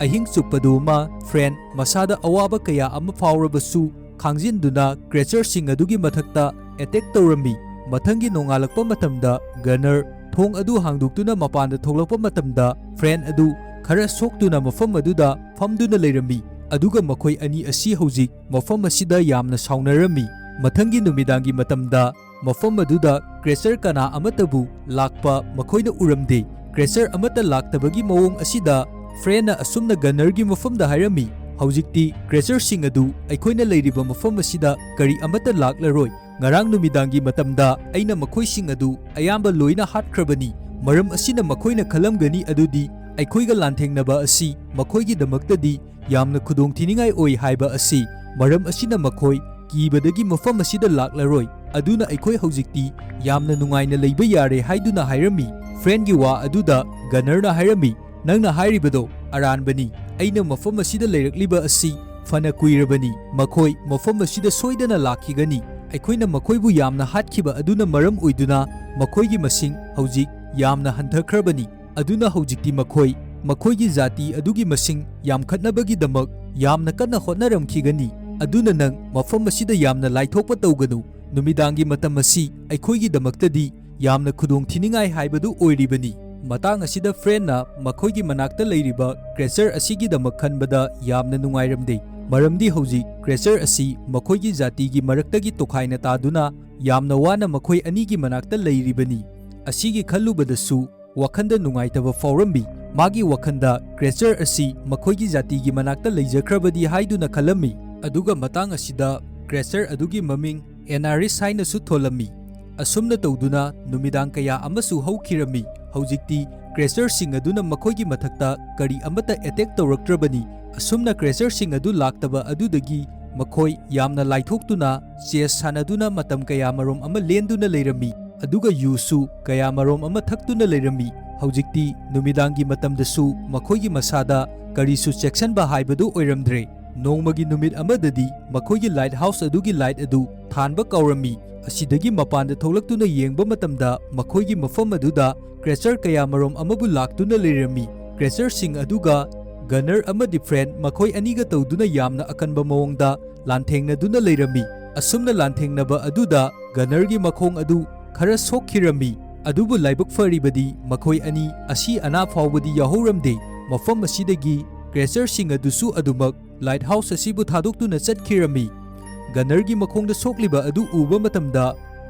ꯑꯍꯤꯡ ꯆꯨꯞꯄꯗꯨꯃ Frank ꯃꯁꯥꯗ ꯑꯋꯥꯕ ꯀꯌꯥ ꯑꯃ ꯐꯥꯎꯔꯕꯁꯨ ꯈꯥꯡꯖꯤꯟꯗꯨꯅ creatureꯁꯤꯡ ꯑꯗꯨꯒꯤ ꯃꯊꯛꯇ attack ꯇꯧꯔꯝꯃꯤ꯫ ꯃꯊꯪꯒꯤ ꯅꯣꯡꯉꯥꯜꯂꯛꯄ ꯃꯇꯝꯗ Gunner ꯊꯣꯡ ꯑꯗꯨ ꯍꯥꯡꯗꯣꯛꯇꯨꯅ ꯃꯄꯥꯟꯗ ꯊꯣꯛꯂꯛꯄ ꯃꯇꯝꯗ Frank ꯑꯗꯨ ꯈꯔ ꯁꯣꯛꯇꯨꯅ ꯃꯐꯝ ꯑꯗꯨꯗ ꯐꯝꯗꯨꯅ ꯂꯩꯔꯝꯃꯤ꯫ ꯑꯗꯨꯒ ꯃꯈꯣꯏ ꯑꯅꯤ ꯑꯁꯤ ꯍꯧꯖꯤꯛ ꯃꯐꯝ ꯑꯁꯤꯗ ꯌꯥꯝꯅ ꯁꯥꯎꯅꯔꯝꯃꯤ꯫ ꯃꯊꯪꯒꯤ ꯅꯨꯃꯤꯗꯥꯡꯒꯤ ꯃꯇꯝꯗ ꯃꯐꯝ ꯑꯗꯨꯗ creature ꯀꯅꯥ ꯑꯃꯠꯇꯕꯨ ꯂꯥꯛꯄ ꯃꯈꯣꯏꯅ ꯎꯔꯝꯗꯦ꯫ Creature ꯑꯃꯠꯇ ꯂꯥꯛꯇꯕꯒꯤ ꯃꯑꯣꯡ ꯑꯁꯤꯗ Frankꯅ ꯑꯁꯨꯝꯅ Gunnerꯒꯤ ꯃꯐꯝꯗ ꯍꯥꯏꯔꯝꯃꯤ, "ꯍꯧꯖꯤꯛꯇꯤ creatureꯁꯤꯡ ꯑꯗꯨ ꯑꯩꯈꯣꯏꯅ ꯂꯩꯔꯤꯕ ꯃꯐꯝ ꯑꯁꯤꯗ ꯀꯔꯤ ꯑꯃꯠꯇ ꯂꯥꯛꯂꯔꯣꯏ꯫ ꯉꯔꯥꯡ ꯅꯨꯃꯤꯗꯥꯡꯒꯤ ꯃꯇꯝꯗ ꯑꯩꯅ ꯃꯈꯣꯏꯁꯤꯡ ꯑꯗꯨ ꯑꯌꯥꯝꯕ ꯂꯣꯏꯅ ꯍꯥꯠꯈ꯭ꯔꯕꯅꯤ꯫ ꯃꯔꯝ ꯑꯁꯤꯅ ꯃꯈꯣꯏꯅ ꯈꯜꯂꯝꯒꯅꯤ ꯑꯗꯨꯗꯤ ꯑꯩꯈꯣꯏꯒ ꯂꯥꯟꯊꯦꯡꯅꯕ ꯑꯁꯤ ꯃꯈꯣꯏꯒꯤꯗꯃꯛꯇꯗꯤ ꯌꯥꯝꯅ ꯈꯨꯗꯣꯡꯊꯤꯅꯤꯡꯉꯥꯏ ꯑꯣꯏ ꯍꯥꯏꯕ ꯑꯁꯤ꯫ ꯃꯔꯝ ꯑꯁꯤꯅ ꯃꯈꯣꯏ ꯀꯤꯕꯗꯒꯤ ꯃꯐꯝ ꯑꯁꯤꯗ ꯂꯥꯛꯂꯔꯣꯏ꯫ ꯑꯗꯨꯅ ꯑꯩꯈꯣꯏ ꯍꯧꯖꯤꯛꯇꯤ ꯌꯥꯝꯅ ꯅꯨꯡꯉꯥꯏꯅ ꯂꯩꯕ ꯌꯥꯔꯦ" ꯍꯥꯏꯗꯨꯅ ꯍꯥꯏꯔꯝꯃꯤ꯫ Frankꯒꯤ ꯋꯥ ꯑꯗꯨꯗ Gunnerꯅ ꯍꯥꯏꯔꯝꯃꯤ, "ꯅꯪꯅ ꯍꯥꯏꯔꯤꯕꯗꯣ ꯑꯔꯥꯟꯕꯅꯤ꯫ ꯑꯩꯅ ꯃꯐꯝ ꯑꯁꯤꯗ ꯂꯩꯔꯛꯂꯤꯕ ꯑꯁꯤ ꯐꯅ ꯀꯨꯏꯔꯕꯅꯤ꯫ ꯃꯈꯣꯏ ꯃꯐꯝ ꯑꯁꯤꯗ ꯁꯣꯏꯗꯅ ꯂꯥꯛꯈꯤꯒꯅꯤ꯫ ꯑꯩꯈꯣꯏꯅ ꯃꯈꯣꯏꯕꯨ ꯌꯥꯝꯅ ꯍꯥꯠꯈꯤꯕ ꯑꯗꯨꯅ ꯃꯔꯝ ꯑꯣꯏꯗꯨꯅ ꯃꯈꯣꯏꯒꯤ ꯃꯁꯤꯡ ꯍꯧꯖꯤꯛ ꯌꯥꯝꯅ ꯍꯟꯊꯈ꯭ꯔꯕꯅꯤ꯫ ꯑꯗꯨꯅ ꯍꯧꯖꯤꯛꯇꯤ ꯃꯈꯣꯏ ꯃꯈꯣꯏꯒꯤ ꯖꯥꯇꯤ ꯑꯗꯨꯒꯤ ꯃꯁꯤꯡ ꯌꯥꯝꯈꯠꯅꯕꯒꯤꯗꯃꯛ ꯌꯥꯝꯅ ꯀꯟꯅ ꯍꯣꯠꯅꯔꯝꯈꯤꯒꯅꯤ꯫ ꯑꯗꯨꯅ ꯅꯪ ꯃꯐꯝ ꯑꯁꯤꯗ ꯌꯥꯝꯅ ꯂꯥꯏꯊꯣꯛꯄ ꯇꯧꯒꯅꯨ꯫ ꯅꯨꯃꯤꯗꯥꯡꯒꯤ ꯃꯇꯝ ꯑꯁꯤ ꯑꯩꯈꯣꯏꯒꯤꯗꯃꯛꯇꯗꯤ ꯌꯥꯝꯅ ꯈꯨꯗꯣꯡ ꯊꯤꯅꯤꯡꯉꯥꯏ ꯍꯥꯏꯕꯗꯨ ꯑꯣꯏꯔꯤꯕꯅꯤ꯫ ꯃꯇꯥꯡ ꯑꯁꯤꯗ ꯐ꯭ꯔꯦꯟꯅ ꯃꯈꯣꯏꯒꯤ ꯃꯅꯥꯛꯇ ꯂꯩꯔꯤꯕ ꯀ꯭ꯔꯦꯆꯔ ꯑꯁꯤꯒꯤꯗꯃꯛ ꯈꯟꯕꯗ ꯌꯥꯝꯅ ꯅꯨꯡꯉꯥꯏꯔꯝꯗꯦ, ꯃꯔꯝꯗꯤ ꯍꯧꯖꯤꯛ ꯀ꯭ꯔꯦꯆꯔ ꯑꯁꯤ ꯃꯈꯣꯏꯒꯤ ꯖꯥꯇꯤꯒꯤ ꯃꯔꯛꯇꯒꯤ ꯇꯣꯈꯥꯏꯅ ꯇꯥꯗꯨꯅ ꯌꯥꯝꯅ ꯋꯥꯅ ꯃꯈꯣꯏ ꯑꯅꯤꯒꯤ ꯃꯅꯥꯛꯇ ꯂꯩꯔꯤꯕꯅꯤ꯫ ꯑꯁꯤꯒꯤ ꯈꯜꯂꯨꯕꯗꯁꯨ ꯋꯥꯈꯟꯗ ꯅꯨꯡꯉꯥꯏꯇꯕ ꯐꯥꯎꯔꯝꯃꯤ꯫ ꯃꯥꯒꯤ ꯋꯥꯈꯟꯗ ꯀ꯭ꯔꯦꯆꯔ ꯑꯁꯤ ꯃꯈꯣꯏꯒꯤ ꯖꯥꯇꯤꯒꯤ ꯃꯅꯥꯛꯇ ꯂꯩꯖꯈ꯭ꯔꯕꯗꯤ ꯍꯥꯏꯗꯨꯅ ꯈꯜꯂꯝꯃꯤ꯫ ꯑꯗꯨꯒ ꯃꯇꯥꯡ ꯑꯁꯤꯗ ꯀ꯭ꯔꯦꯆꯔ ꯑꯗꯨꯒꯤ ꯃꯃꯤꯡ ꯑꯦꯅꯥꯔꯤꯁ ꯍꯥꯏꯅꯁꯨ ꯊꯣꯜꯂꯝꯃꯤ꯫ ꯑꯁꯨꯝꯅ ꯇꯧꯗꯨꯅ ꯅꯨꯃꯤꯗꯥꯡ ꯀꯌꯥ ꯑꯃꯁꯨ ꯍꯧꯈꯤꯔꯝꯃꯤ꯫ ꯍꯧꯖꯤꯛꯇꯤ ꯀ꯭ꯔꯦꯆꯔꯁꯤꯡ ꯑꯗꯨꯅ ꯃꯈꯣꯏꯒꯤ ꯃꯊꯛꯇ ꯀꯔꯤ ꯑꯃꯠꯇ ꯑꯦꯇꯦꯛ ꯇꯧꯔꯛꯇ꯭ꯔꯕꯅꯤ꯫ ꯑꯁꯨꯝꯅ ꯀ꯭ꯔꯦꯆꯔꯁꯤꯡ ꯑꯗꯨ ꯂꯥꯛꯇꯕ ꯑꯗꯨꯗꯒꯤ ꯃꯈꯣꯏ ꯌꯥꯝꯅ ꯂꯥꯏꯊꯣꯛꯇꯨꯅ ꯆꯦꯁ ꯁꯥꯟꯅꯗꯨꯅ ꯃꯇꯝ ꯀꯌꯥ ꯃꯔꯣꯝ ꯑꯃ ꯂꯦꯟꯗꯨꯅ ꯂꯩꯔꯝꯃꯤ꯫ ꯑꯗꯨꯒ ꯌꯨꯁꯨ ꯀꯌꯥ ꯃꯔꯣꯝ ꯑꯃ ꯊꯛꯇꯨꯅ ꯂꯩꯔꯝꯃꯤ꯫ ꯍꯧꯖꯤꯛꯇꯤ ꯅꯨꯃꯤꯗꯥꯡꯒꯤ ꯃꯇꯝꯗꯁꯨ ꯃꯈꯣꯏꯒꯤ ꯃꯁꯥꯗ ꯀꯔꯤꯁꯨ ꯆꯦꯛꯁꯤꯟꯕ ꯍꯥꯏꯕꯗꯨ ꯑꯣꯏꯔꯝꯗ꯭ꯔꯦ꯫ ꯅꯣꯡꯃꯒꯤ ꯅꯨꯃꯤꯠ ꯑꯃꯗꯗꯤ ꯃꯈꯣꯏꯒꯤ ꯂꯥꯏꯠ ꯍꯥꯎꯁ ꯑꯗꯨꯒꯤ ꯂꯥꯏꯠ ꯑꯗꯨ ꯊꯥꯟꯕ ꯀꯥꯎꯔꯝꯃꯤ꯫ ꯑꯁꯤꯗꯒꯤ ꯃꯄꯥꯟꯗ ꯊꯣꯛꯂꯛꯇꯨꯅ ꯌꯦꯡꯕ ꯃꯇꯝꯗ ꯃꯈꯣꯏꯒꯤ ꯃꯐꯝ ꯑꯗꯨꯗ ꯀ꯭ꯔꯦꯆꯔ ꯀꯌꯥ ꯃꯔꯣꯝ ꯑꯃꯕꯨ ꯂꯥꯛꯇꯨꯅ ꯂꯩꯔꯝꯃꯤ꯫ ꯀ꯭ꯔꯦꯆꯔꯁꯤꯡ ꯑꯗꯨꯒ ꯒꯅꯔ ꯑꯃꯗꯤ ꯐ꯭ꯔꯦꯟ ꯃꯈꯣꯏ ꯑꯅꯤꯒ ꯇꯧꯗꯨꯅ ꯌꯥꯝꯅ ꯑꯀꯟꯕ ꯃꯑꯣꯡꯗ ꯂꯥꯟꯊꯦꯡꯅꯗꯨꯅ ꯂꯩꯔꯝꯃꯤ꯫ ꯑꯁꯨꯝꯅ ꯂꯥꯟꯊꯦꯡꯅꯕ ꯑꯗꯨꯗ ꯒꯅꯔꯒꯤ ꯃꯈꯣꯡ ꯑꯗꯨ ꯈꯔ ꯁꯣꯛꯈꯤꯔꯝꯃꯤ꯫ ꯑꯗꯨꯕꯨ ꯂꯥꯏꯕꯛ ꯐꯔꯤꯕꯗꯤ ꯃꯈꯣꯏ ꯑꯅꯤ ꯑꯁꯤ ꯑꯅꯥ ꯐꯥꯎꯕꯗꯤ ꯌꯥꯎꯍꯧꯔꯝꯗꯦ꯫ ꯃꯐꯝ ꯑꯁꯤꯗꯒꯤ ꯀ꯭ꯔꯦꯆꯔꯁꯤꯡ ꯑꯗꯨꯁꯨ ꯑꯗꯨꯃꯛ ꯂꯥꯏꯠ ꯍꯥꯎꯁ ꯑꯁꯤꯕꯨ ꯊꯥꯗꯣꯛꯇꯨꯅ ꯆꯠꯈꯤꯔꯝꯃꯤ꯫ ꯒꯅꯔꯒꯤ ꯃꯈꯣꯡꯗ ꯁꯣꯛꯂꯤꯕ ꯑꯗꯨ ꯎꯕ ꯃꯇꯝꯗ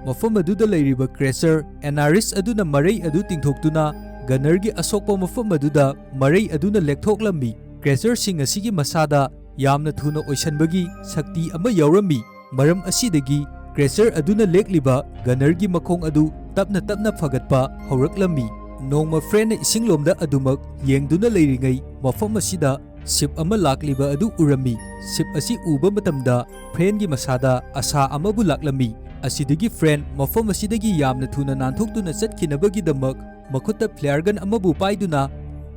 ꯃꯐꯝ ꯑꯗꯨꯗ ꯂꯩꯔꯤꯕ ꯀ꯭ꯔꯦꯆꯔ ꯑꯦꯅꯥꯔꯤꯁ ꯑꯗꯨꯅ ꯃꯔꯩ ꯑꯗꯨ ꯇꯤꯡꯊꯣꯛꯇꯨꯅ ꯒꯅꯔꯒꯤ ꯑꯁꯣꯛꯄ ꯃꯐꯝ ꯑꯗꯨꯗ ꯃꯔꯩ ꯑꯗꯨꯅ ꯂꯦꯛꯊꯣꯛꯂꯝꯃꯤ꯫ ꯀ꯭ꯔꯦꯆꯔꯁꯤꯡ ꯑꯁꯤꯒꯤ ꯃꯁꯥꯗ ꯌꯥꯝꯅ ꯊꯨꯅ ꯑꯣꯏꯁꯟꯕꯒꯤ ꯁꯛꯇꯤ ꯑꯃ ꯌꯥꯎꯔꯝꯃꯤ꯫ ꯃꯔꯝ ꯑꯁꯤꯗꯒꯤ ꯀ꯭ꯔꯦꯆꯔ ꯑꯗꯨꯅ ꯂꯦꯛꯂꯤꯕ ꯒꯅꯔꯒꯤ ꯃꯈꯣꯡ ꯑꯗꯨ ꯇꯞꯅ ꯇꯞꯅ ꯐꯒꯠꯄ ꯍꯧꯔꯛꯂꯝꯃꯤ꯫ ꯅꯣꯡꯃ ꯐ꯭ꯔꯦꯟꯅ ꯏꯁꯤꯡꯂꯣꯝꯗ ꯑꯗꯨꯃꯛ ꯌꯦꯡꯗꯨꯅ ꯂꯩꯔꯤꯉꯩ ꯃꯐꯝ ꯑꯁꯤꯗ ꯁꯤꯞ ꯑꯃ ꯂꯥꯛꯂꯤꯕ ꯑꯗꯨ ꯎꯔꯝꯃꯤ꯫ ꯁꯤꯞ ꯑꯁꯤ ꯎꯕ ꯃꯇꯝꯗ ꯐ꯭ꯔꯦꯟꯒꯤ ꯃꯁꯥꯗ ꯑꯁꯥ ꯑꯃꯕꯨ ꯂꯥꯛꯂꯝꯃꯤ꯫ ꯑꯁꯤꯗꯒꯤ ꯐ꯭ꯔꯦꯟ ꯃꯐꯝ ꯑꯁꯤꯗꯒꯤ ꯌꯥꯝꯅ ꯊꯨꯅ ꯅꯥꯟꯊꯣꯛꯇꯨꯅ ꯆꯠꯈꯤꯅꯕꯒꯤꯗꯃꯛ ꯃꯈꯨꯠꯇ ꯐ꯭ꯂꯦꯌꯔ ꯒꯟ ꯑꯃꯕꯨ ꯄꯥꯏꯗꯨꯅ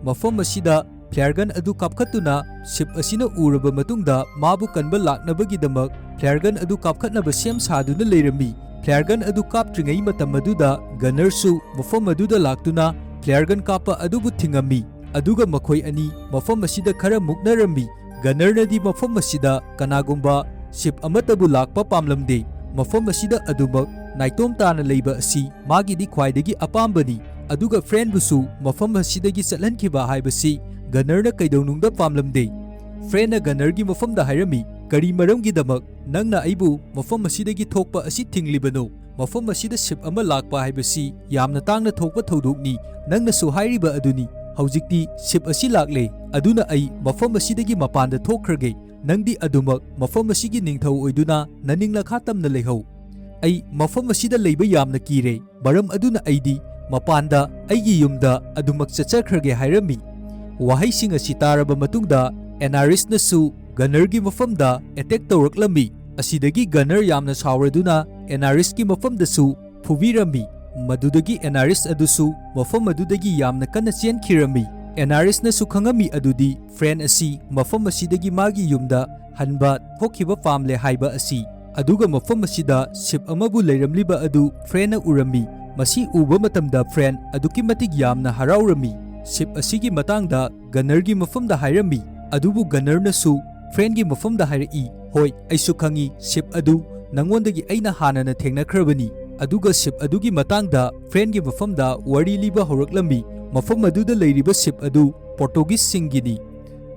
ꯃꯐꯝ ꯑꯁꯤꯗ flare gun ꯑꯗꯨ ꯀꯥꯞꯈꯠꯇꯨꯅ ship ꯑꯁꯤꯅ ꯎꯔꯕ ꯃꯇꯨꯡꯗ ꯃꯥꯕꯨ ꯀꯟꯕ ꯂꯥꯛꯅꯕꯒꯤꯗꯃꯛ flare gun ꯑꯗꯨ ꯀꯥꯞꯈꯠꯅꯕ ꯁꯦꯝ ꯁꯥꯗꯨꯅ ꯂꯩꯔꯝꯃꯤ꯫ Flare gun ꯑꯗꯨ ꯀꯥꯞꯇ꯭ꯔꯤꯉꯩ ꯃꯇꯝ ꯑꯗꯨꯗ gunnerꯁꯨ ꯃꯐꯝ ꯑꯗꯨꯗ ꯂꯥꯛꯇꯨꯅ flare gun ꯀꯥꯞꯄ ꯑꯗꯨꯕꯨ ꯊꯤꯡꯉꯝꯃꯤ꯫ ꯑꯗꯨꯒ ꯃꯈꯣꯏ ꯑꯅꯤ ꯃꯐꯝ ꯑꯁꯤꯗ ꯈꯔ ꯃꯨꯛꯅꯔꯝꯃꯤ꯫ Gunnerꯅꯗꯤ ꯃꯐꯝ ꯑꯁꯤꯗ ꯀꯅꯥꯒꯨꯝꯕ ship ꯑꯃꯠꯇꯕꯨ ꯂꯥꯛꯄ ꯄꯥꯝꯂꯝꯗꯦ꯫ ꯃꯐꯝ ꯑꯁꯤꯗ ꯑꯗꯨꯃꯛ ꯅꯥꯏꯇꯣꯝ ꯇꯥꯅ ꯂꯩꯕ ꯑꯁꯤ ꯃꯥꯒꯤꯗꯤ ꯈ꯭ꯋꯥꯏꯗꯒꯤ ꯑꯄꯥꯝꯕꯅꯤ꯫ ꯑꯗꯨꯒ friendꯕꯨꯁꯨ ꯃꯐꯝ ꯑꯁꯤꯗꯒꯤ ꯆꯠꯍꯟꯈꯤꯕ ꯍꯥꯏꯕꯁꯤ gunnerꯅ ꯀꯩꯗꯧꯅꯨꯡꯗ ꯄꯥꯝꯂꯝꯗꯦ꯫ Friendꯅ gunnerꯒꯤ ꯃꯐꯝꯗ ꯍꯥꯏꯔꯝꯃꯤ, "ꯀꯔꯤ ꯃꯔꯝꯒꯤꯗꯃꯛ ꯅꯪꯅ ꯑꯩꯕꯨ ꯃꯐꯝ ꯑꯁꯤꯗꯒꯤ ꯊꯣꯛꯄ ꯑꯁꯤ ꯊꯤꯡꯂꯤꯕꯅꯣ? ꯃꯐꯝ ꯑꯁꯤꯗ ship ꯑꯃ ꯂꯥꯛꯄ ꯍꯥꯏꯕꯁꯤ ꯌꯥꯝꯅ ꯇꯥꯡꯅ ꯊꯣꯛꯄ ꯊꯧꯗꯣꯛꯅꯤ꯫ ꯅꯪꯅꯁꯨ ꯍꯥꯏꯔꯤꯕ ꯑꯗꯨꯅꯤ꯫ ꯍꯧꯖꯤꯛꯇꯤ ship ꯑꯁꯤ ꯂꯥꯛꯂꯦ, ꯑꯗꯨꯅ ꯑꯩ ꯃꯐꯝ ꯑꯁꯤꯗꯒꯤ ꯃꯄꯥꯟꯗ ꯊꯣꯛꯈ꯭ꯔꯒꯦ꯫ ꯅꯪꯗꯤ ꯑꯗꯨꯃꯛ ꯃꯐꯝ ꯑꯁꯤꯒꯤ ꯅꯤꯡꯊꯧ ꯑꯣꯏꯗꯨꯅ ꯅꯅꯤꯡ ꯅꯈꯥ ꯇꯝꯅ ꯂꯩꯍꯧ꯫ ꯑꯩ ꯃꯐꯝ ꯑꯁꯤꯗ ꯂꯩꯕ ꯌꯥꯝꯅ ꯀꯤꯔꯦ, ꯃꯔꯝ ꯑꯗꯨꯅ ꯑꯩꯗꯤ ꯃꯄꯥꯟꯗ ꯑꯩꯒꯤ ꯌꯨꯝꯗ ꯑꯗꯨꯃꯛ ꯆꯠꯆꯈ꯭ꯔꯒꯦ" ꯍꯥꯏꯔꯝꯃꯤ꯫ ꯋꯥꯍꯩꯁꯤꯡ ꯑꯁꯤ ꯇꯥꯔꯕ ꯃꯇꯨꯡꯗ Anarisꯅꯁꯨ gunnerꯒꯤ ꯃꯐꯝꯗ attack ꯇꯧꯔꯛꯂꯝꯃꯤ꯫ ꯑꯁꯤꯗꯒꯤ gunner ꯌꯥꯝꯅ ꯁꯥꯎꯔꯗꯨꯅ Anarisꯀꯤ ꯃꯐꯝꯗꯁꯨ ꯐꯨꯕꯤꯔꯝꯃꯤ꯫ ꯃꯗꯨꯗꯒꯤ Anaris ꯑꯗꯨꯁꯨ ꯃꯐꯝ ꯑꯗꯨꯗꯒꯤ ꯌꯥꯝꯅ ꯀꯟꯅ ꯆꯦꯟꯈꯤꯔꯝꯃꯤ꯫ Anarisꯅꯁꯨ ꯈꯪꯉꯝꯃꯤ ꯑꯗꯨꯗꯤ friend ꯑꯁꯤ ꯃꯐꯝ ꯑꯁꯤꯗꯒꯤ ꯃꯥꯒꯤ ꯌꯨꯝꯗ ꯍꯟꯕ ꯊꯣꯛꯈꯤꯕ ꯄꯥꯝꯂꯦ ꯍꯥꯏꯕ ꯑꯁꯤ꯫ ꯑꯗꯨꯒ ꯃꯐꯝ ꯑꯁꯤꯗ ship ꯑꯃꯕꯨ ꯂꯩꯔꯝꯂꯤꯕ ꯑꯗꯨ friendꯅ ꯎꯔꯝꯃꯤ꯫ ꯃꯁꯤ ꯎꯕ ꯃꯇꯝꯗ friend ꯑꯗꯨꯛꯀꯤ ꯃꯇꯤꯛ ꯌꯥꯝꯅ ꯍꯔꯥꯎꯔꯝꯃꯤ꯫ Ship ꯑꯁꯤꯒꯤ ꯃꯇꯥꯡꯗ gunnerꯒꯤ ꯃꯐꯝꯗ ꯍꯥꯏꯔꯝꯃꯤ꯫ ꯑꯗꯨꯕꯨ gunnerꯅꯁꯨ friendꯒꯤ ꯃꯐꯝꯗ ꯍꯥꯏꯔꯛꯏ, "ꯍꯣꯏ, ꯑꯩꯁꯨ ꯈꯪꯏ, ship ꯑꯗꯨ ꯅꯉꯣꯟꯗꯒꯤ ꯑꯩꯅ ꯍꯥꯟꯅꯅ ꯊꯦꯡꯅꯈ꯭ꯔꯕꯅꯤ"꯫ ꯑꯗꯨꯒ ship ꯑꯗꯨꯒꯤ ꯃꯇꯥꯡꯗ friendꯒꯤ ꯃꯐꯝꯗ ꯋꯥꯔꯤ ꯂꯤꯕ ꯍꯧꯔꯛꯂꯝꯃꯤ꯫ ꯃꯐꯝ ꯑꯗꯨꯗ ꯂꯩꯔꯤꯕ ship ꯑꯗꯨ Portugueseꯁꯤꯡꯒꯤꯅꯤ꯫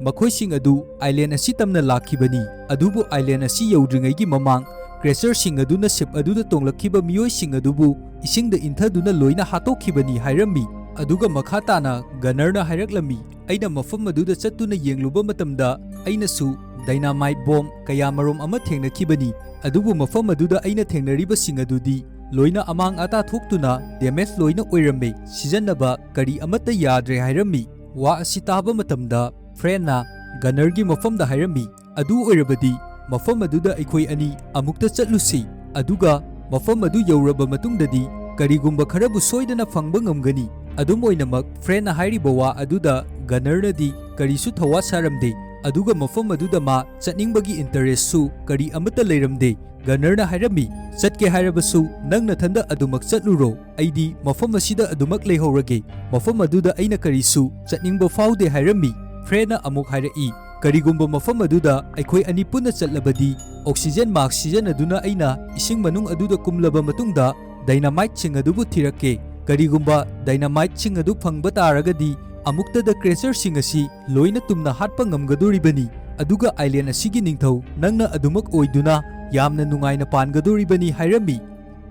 ꯃꯈꯣꯏꯁꯤꯡ ꯑꯗꯨ island ꯑꯁꯤ ꯇꯝꯅ ꯂꯥꯛꯈꯤꯕꯅꯤ, ꯑꯗꯨꯕꯨ island ꯑꯁꯤ ꯌꯧꯗ꯭ꯔꯤꯉꯩꯒꯤ ꯃꯃꯥꯡ creatureꯁꯤꯡ ꯑꯗꯨꯅ ship ꯑꯗꯨꯗ ꯇꯣꯡꯂꯛꯈꯤꯕ ꯃꯤꯑꯣꯏꯁꯤꯡ ꯑꯗꯨꯕꯨ ꯏꯁꯤꯡꯗ ꯏꯟꯊꯗꯨꯅ ꯂꯣꯏꯅ ꯍꯥꯠꯇꯣꯛꯈꯤꯕꯅꯤ ꯍꯥꯏꯔꯝꯃꯤ꯫ ꯑꯗꯨꯒ ꯃꯈꯥ ꯇꯥꯅ gunnerꯅ ꯍꯥꯏꯔꯛꯂꯝꯃꯤ, "ꯑꯩꯅ ꯃꯐꯝ ꯑꯗꯨꯗ ꯆꯠꯇꯨꯅ ꯌꯦꯡꯂꯨꯕ ꯃꯇꯝꯗ ꯑꯩꯅꯁꯨ dynamite bomb ꯀꯌꯥꯃꯔꯨꯝ ꯑꯃ ꯊꯦꯡꯅꯈꯤꯕꯅꯤ, ꯑꯗꯨꯕꯨ ꯃꯐꯝ ꯑꯗꯨꯗ ꯑꯩꯅ ꯊꯦꯡꯅꯔꯤꯕꯁꯤꯡ ꯑꯗꯨꯗꯤ ꯂꯣꯏꯅ ꯑꯃꯥꯡ ꯑꯇꯥ ꯊꯣꯛꯇꯨꯅ damage ꯂꯣꯏꯅ ꯑꯣꯏꯔꯝꯃꯦ, ꯁꯤꯖꯤꯟꯅꯕ ꯀꯔꯤ ꯑꯃꯠꯇ ꯌꯥꯗ꯭ꯔꯦ" ꯍꯥꯏꯔꯝꯃꯤ꯫ ꯋꯥ ꯑꯁꯤ ꯇꯥꯕ ꯃꯇꯝꯗ friendꯅ gunnerꯒꯤ ꯃꯐꯝꯗ ꯍꯥꯏꯔꯝꯃꯤ, "ꯑꯗꯨ ꯑꯣꯏꯔꯕꯗꯤ ꯃꯐꯝ ꯑꯗꯨꯗ ꯑꯩꯈꯣꯏ ꯑꯅꯤ ꯑꯃꯨꯛꯇ ꯆꯠꯂꯨꯁꯤ, ꯑꯗꯨꯒ ꯃꯐꯝ ꯑꯗꯨ ꯌꯧꯔꯕ ꯃꯇꯨꯡꯗꯗꯤ ꯀꯔꯤꯒꯨꯝꯕ ꯈꯔꯕꯨ ꯁꯣꯏꯗꯅ ꯐꯪꯕ ꯉꯝꯒꯅꯤ"꯫ ꯑꯗꯨꯝ ꯑꯣꯏꯅꯃꯛ, ꯐ꯭ꯔꯦꯟꯅ ꯍꯥꯏꯔꯤꯕ ꯋꯥ ꯑꯗꯨꯗ ꯒꯅꯔꯅꯗꯤ ꯀꯔꯤꯁꯨ ꯊꯧꯋꯥ ꯁꯥꯔꯝꯗꯦ, ꯑꯗꯨꯒ ꯃꯐꯝ ꯑꯗꯨꯗ ꯃꯥ ꯆꯠꯅꯤꯡꯕꯒꯤ ꯏꯟꯇꯔꯦꯁꯁꯨ ꯀꯔꯤ ꯑꯃꯠꯇ ꯂꯩꯔꯝꯗꯦ꯫ ꯒꯅꯔꯅ ꯍꯥꯏꯔꯝꯃꯤ, "ꯆꯠꯀꯦ ꯍꯥꯏꯔꯕꯁꯨ ꯅꯪ ꯅꯊꯟꯗ ꯑꯗꯨꯃꯛ ꯆꯠꯂꯨꯔꯣ, ꯑꯩꯗꯤ ꯃꯐꯝ ꯑꯁꯤꯗ ꯑꯗꯨꯃꯛ ꯂꯩꯍꯧꯔꯒꯦ, ꯃꯐꯝ ꯑꯗꯨꯗ ꯑꯩꯅ ꯀꯔꯤꯁꯨ ꯆꯠꯅꯤꯡꯕ ꯐꯥꯎꯗꯦ" ꯍꯥꯏꯔꯝꯃꯤ꯫ ꯐ꯭ꯔꯦꯟꯅ ꯑꯃꯨꯛ ꯍꯥꯏꯔꯛꯏ, "ꯀꯔꯤꯒꯨꯝꯕ ꯃꯐꯝ ꯑꯗꯨꯗ ꯑꯩꯈꯣꯏ ꯑꯅꯤ ꯄꯨꯟꯅ ꯆꯠꯂꯕꯗꯤ, ꯑꯣꯛꯁꯤꯖꯦꯟ ꯃꯥꯁ꯭ꯛ ꯁꯤꯖꯤꯟꯅꯗꯨꯅ ꯑꯩꯅ ꯏꯁꯤꯡ ꯃꯅꯨꯡ ꯑꯗꯨꯗ ꯀꯨꯝꯂꯕ ꯃꯇꯨꯡꯗ ꯗꯥꯏꯅꯥꯃꯥꯏꯠꯁꯤꯡ ꯑꯗꯨꯕꯨ ꯊꯤꯔꯛꯀꯦ꯫ ꯀꯔꯤꯒꯨꯝꯕ ꯗꯥꯏꯅꯥꯃꯥꯏꯠꯁꯤꯡ ꯑꯗꯨ ꯐꯪꯕ ꯇꯥꯔꯒꯗꯤ, ꯑꯃꯨꯛꯇꯗ ꯀ꯭ꯔꯦꯆꯔꯁꯤꯡ ꯑꯁꯤ ꯂꯣꯏꯅ ꯇꯨꯝꯅ ꯍꯥꯠꯄ ꯉꯝꯒꯗꯣꯔꯤꯕꯅꯤ, ꯑꯗꯨꯒ ꯑꯥꯏꯂꯦꯟ ꯑꯁꯤꯒꯤ ꯅꯤꯡꯊꯧ ꯅꯪꯅ ꯑꯗꯨꯃꯛ ꯑꯣꯏꯗꯨꯅ ꯌꯥꯝꯅ ꯅꯨꯡꯉꯥꯏꯅ ꯄꯥꯟꯒꯗꯣꯔꯤꯕꯅꯤ" ꯍꯥꯏꯔꯝꯃꯤ꯫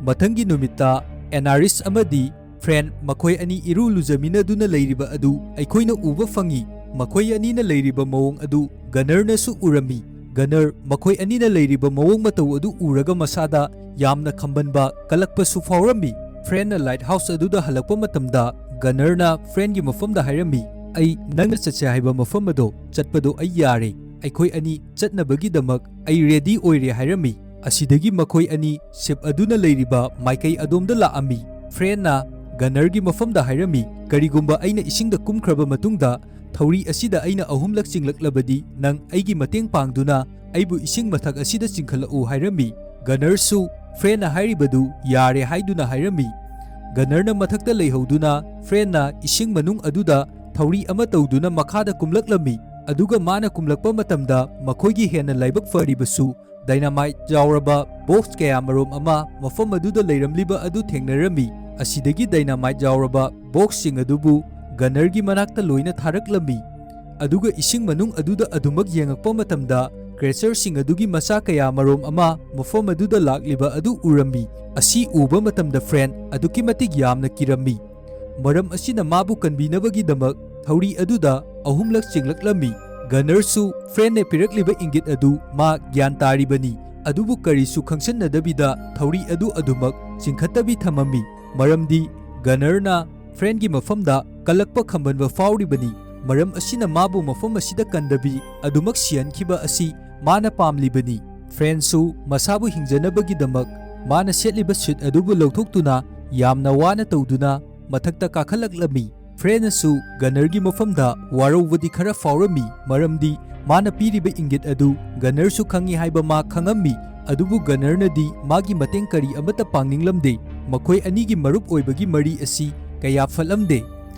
ꯃꯊꯪꯒꯤ ꯅꯨꯃꯤꯠꯇ ꯑꯦꯅꯥꯔꯤꯁ ꯑꯃꯗꯤ ꯐ꯭ꯔꯦꯟ ꯃꯈꯣꯏ ꯑꯅꯤ ꯏꯔꯨ ꯂꯨꯖꯃꯤꯟꯅꯗꯨꯅ ꯂꯩꯔꯤꯕ ꯑꯗꯨ ꯑꯩꯈꯣꯏꯅ ꯎꯕ ꯐꯪꯏ꯫ ꯃꯈꯣꯏ ꯑꯅꯤꯅ ꯂꯩꯔꯤꯕ ꯃꯑꯣꯡ ꯑꯗꯨ ꯒꯅꯔꯅꯁꯨ ꯎꯔꯝꯃꯤ꯫ ꯒꯅꯔ ꯃꯈꯣꯏ ꯑꯅꯤꯅ ꯂꯩꯔꯤꯕ ꯃꯑꯣꯡ ꯃꯇꯧ ꯑꯗꯨ ꯎꯔꯒ ꯃꯁꯥꯗ ꯌꯥꯝꯅ ꯈꯝꯕꯟꯕ, ꯀꯂꯛꯄꯁꯨ ꯐꯥꯎꯔꯝꯃꯤ꯫ ꯐ꯭ꯔꯦꯟꯅ ꯂꯥꯏꯠ ꯍꯥꯎꯁ ꯑꯗꯨꯗ ꯍꯜꯂꯛꯄ ꯃꯇꯝꯗ, ꯒꯅꯔꯅ ꯐ꯭ꯔꯦꯟꯒꯤ ꯃꯐꯝꯗ ꯍꯥꯏꯔꯝꯃꯤ, "ꯑꯩ ꯅꯪꯅ ꯆꯠꯁꯦ ꯍꯥꯏꯕ ꯃꯐꯝ ꯑꯗꯣ ꯆꯠꯄꯗꯣ ꯑꯩ ꯌꯥꯔꯦ꯫ ꯑꯩꯈꯣꯏ ꯑꯅꯤ ꯆꯠꯅꯕꯒꯤꯗꯃꯛ ꯑꯩ ꯔꯦꯗꯤ ꯑꯣꯏꯔꯦ" ꯍꯥꯏꯔꯝꯃꯤ꯫ ꯑꯁꯤꯗꯒꯤ ꯃꯈꯣꯏ ꯑꯅꯤ ꯁꯤꯞ ꯑꯗꯨꯅ ꯂꯩꯔꯤꯕ ꯃꯥꯏꯀꯩ ꯑꯗꯣꯝꯗ ꯂꯥꯛꯑꯝꯃꯤ꯫ ꯐ꯭ꯔꯦꯟꯅ ꯒꯅꯔꯒꯤ ꯃꯐꯝꯗ ꯍꯥꯏꯔꯝꯃꯤ, "ꯀꯔꯤꯒꯨꯝꯕ ꯑꯩꯅ ꯏꯁꯤꯡꯗ ꯀꯨꯝꯈ꯭ꯔꯕ ꯃꯇꯨꯡꯗ ꯊꯧꯔꯤ ꯑꯁꯤꯗ ꯑꯩꯅ ꯑꯍꯨꯝꯂꯛ ꯆꯤꯡꯂꯛꯂꯕꯗꯤ, ꯅꯪ ꯑꯩꯒꯤ ꯃꯇꯦꯡ ꯄꯥꯡꯗꯨꯅ ꯑꯩꯕꯨ ꯏꯁꯤꯡ ꯃꯊꯛ ꯑꯁꯤꯗ ꯆꯤꯡꯈꯠꯂꯛꯎ" ꯍꯥꯏꯔꯝꯃꯤ꯫ ꯒꯅꯔꯁꯨ ꯐ꯭ꯔꯦꯟꯅ ꯍꯥꯏꯔꯤꯕꯗꯨ ꯌꯥꯔꯦ ꯍꯥꯏꯗꯨꯅ ꯍꯥꯏꯔꯝꯃꯤ꯫ ꯒꯅꯔꯅ ꯃꯊꯛꯇ ꯂꯩꯍꯧꯗꯨꯅ ꯐ꯭ꯔꯦꯟꯅ ꯏꯁꯤꯡ ꯃꯅꯨꯡ ꯑꯗꯨꯗ ꯊꯧꯔꯤ ꯑꯃ ꯇꯧꯗꯨꯅ ꯃꯈꯥꯗ ꯀꯨꯝꯂꯛꯂꯝꯃꯤ꯫ ꯑꯗꯨꯒ ꯃꯥꯅ ꯀꯨꯝꯂꯛꯄ ꯃꯇꯝꯗ ꯃꯈꯣꯏꯒꯤ ꯍꯦꯟꯅ ꯂꯥꯏꯕꯛ ꯐꯔꯤꯕꯁꯨ ꯗꯥꯏꯅꯥꯃꯥꯏꯠ ꯌꯥꯎꯔꯕ ꯕꯣꯛꯁ ꯀꯌꯥꯃꯔꯣꯝ ꯑꯃ ꯃꯐꯝ ꯑꯗꯨꯗ ꯂꯩꯔꯝꯂꯤꯕ ꯑꯗꯨ ꯊꯦꯡꯅꯔꯝꯃꯤ꯫ ꯑꯁꯤꯗꯒꯤ ꯗꯥꯏꯅꯥꯃꯥꯏꯠ ꯌꯥꯎꯔꯕ ꯕꯣꯛꯁꯁꯤꯡ ꯑꯗꯨꯕꯨ ꯒꯅꯔꯒꯤ ꯃꯅꯥꯛꯇ ꯂꯣꯏꯅ ꯊꯥꯔꯛꯂꯝꯃꯤ꯫ ꯑꯗꯨꯒ ꯏꯁꯤꯡ ꯃꯅꯨꯡ ꯑꯗꯨꯗ ꯑꯗꯨꯃꯛ ꯌꯦꯡꯉꯛꯄ ꯃꯇꯝꯗ, ꯀ꯭ꯔꯦꯆꯔꯁꯤꯡ ꯑꯗꯨꯒꯤ ꯃꯆꯥ ꯀꯌꯥꯃꯔꯣꯝ ꯑꯃ ꯃꯐꯝ ꯑꯗꯨꯗ ꯂꯥꯛꯂꯤꯕ ꯑꯗꯨ ꯎꯔꯝꯃꯤ꯫ ꯑꯁꯤ ꯎꯕ ꯃꯇꯝꯗ ꯐ꯭ꯔꯦꯟ ꯑꯗꯨꯛꯀꯤ ꯃꯇꯤꯛ ꯌꯥꯝꯅ ꯀꯤꯔꯝꯃꯤ꯫ ꯃꯔꯝ ꯑꯁꯤꯅ ꯃꯥꯕꯨ ꯀꯟꯕꯤꯅꯕꯒꯤꯗꯃꯛ ꯊꯧꯔꯤ ꯑꯗꯨꯗ ꯑꯍꯨꯝꯂꯛ ꯆꯤꯡꯂꯛꯂꯝꯃꯤ꯫ ꯒꯅꯔꯁꯨ ꯐ꯭ꯔꯦꯟꯅ ꯄꯤꯔꯛꯂꯤꯕ ꯏꯪꯒꯤꯠ ꯑꯗꯨ ꯃꯥ ꯒ꯭ꯌꯥꯟ ꯇꯥꯔꯤꯕꯅꯤ, ꯑꯗꯨꯕꯨ ꯀꯔꯤꯁꯨ ꯈꯪꯁꯟꯅꯗꯕꯤꯗ ꯊꯧꯔꯤ ꯑꯗꯨ ꯑꯗꯨꯃꯛ ꯆꯤꯡꯈꯠꯇꯕꯤ ꯊꯝꯃꯝꯃꯤ꯫ ꯃꯔꯝꯗꯤ ꯒꯅꯔꯅ ꯐ꯭ꯔꯦꯟꯒꯤ ꯃꯐꯝꯗ ꯀꯜꯂꯛꯄ ꯈꯝꯕꯟꯕ ꯐꯥꯎꯔꯤꯕꯅꯤ, ꯃꯔꯝ ꯑꯁꯤꯅ ꯃꯥꯕꯨ ꯃꯐꯝ ꯑꯁꯤꯗ ꯀꯟꯗꯕꯤ ꯑꯗꯨꯃꯛ ꯁꯤꯍꯟꯈꯤꯕ ꯑꯁꯤ ꯃꯥꯅ ꯄꯥꯝꯂꯤꯕꯅꯤ꯫ ꯐ꯭ꯔꯦꯟꯁꯨ ꯃꯁꯥꯕꯨ ꯍꯤꯡꯖꯅꯕꯒꯤꯗꯃꯛ ꯃꯥꯅ ꯁꯦꯠꯂꯤꯕ ꯁꯨꯠ ꯑꯗꯨꯕꯨ ꯂꯧꯊꯣꯛꯇꯨꯅ ꯌꯥꯝꯅ ꯋꯥꯅ ꯇꯧꯗꯨꯅ ꯃꯊꯛꯇ ꯀꯥꯈꯠꯂꯛꯂꯝꯃꯤ꯫ ꯐ꯭ꯔꯦꯟꯅꯁꯨ ꯒꯅꯔꯒꯤ ꯃꯐꯝꯗ ꯋꯥꯔꯧꯕꯗꯤ ꯈꯔ ꯐꯥꯎꯔꯝꯃꯤ, ꯃꯔꯝꯗꯤ ꯃꯥꯅ ꯄꯤꯔꯤꯕ ꯏꯪꯒꯤꯠ ꯑꯗꯨ ꯒꯅꯔꯁꯨ ꯈꯪꯏ ꯍꯥꯏꯕ ꯃꯥ ꯈꯪꯉꯝꯃꯤ꯫ ꯑꯗꯨꯕꯨ ꯒꯅꯔꯅꯗꯤ ꯃꯥꯒꯤ ꯃꯇꯦꯡ ꯀꯔꯤ ꯑꯃꯠꯇ ꯄꯥꯡꯅꯤꯡꯂꯝꯗꯦ꯫ ꯃꯈꯣꯏ ꯑꯅꯤꯒꯤ ꯃꯔꯨꯞ ꯑꯣꯏꯕꯒꯤ ꯃꯔꯤ ꯑꯁꯤ ꯀꯌꯥ ꯐꯠꯂꯝꯗꯦ꯫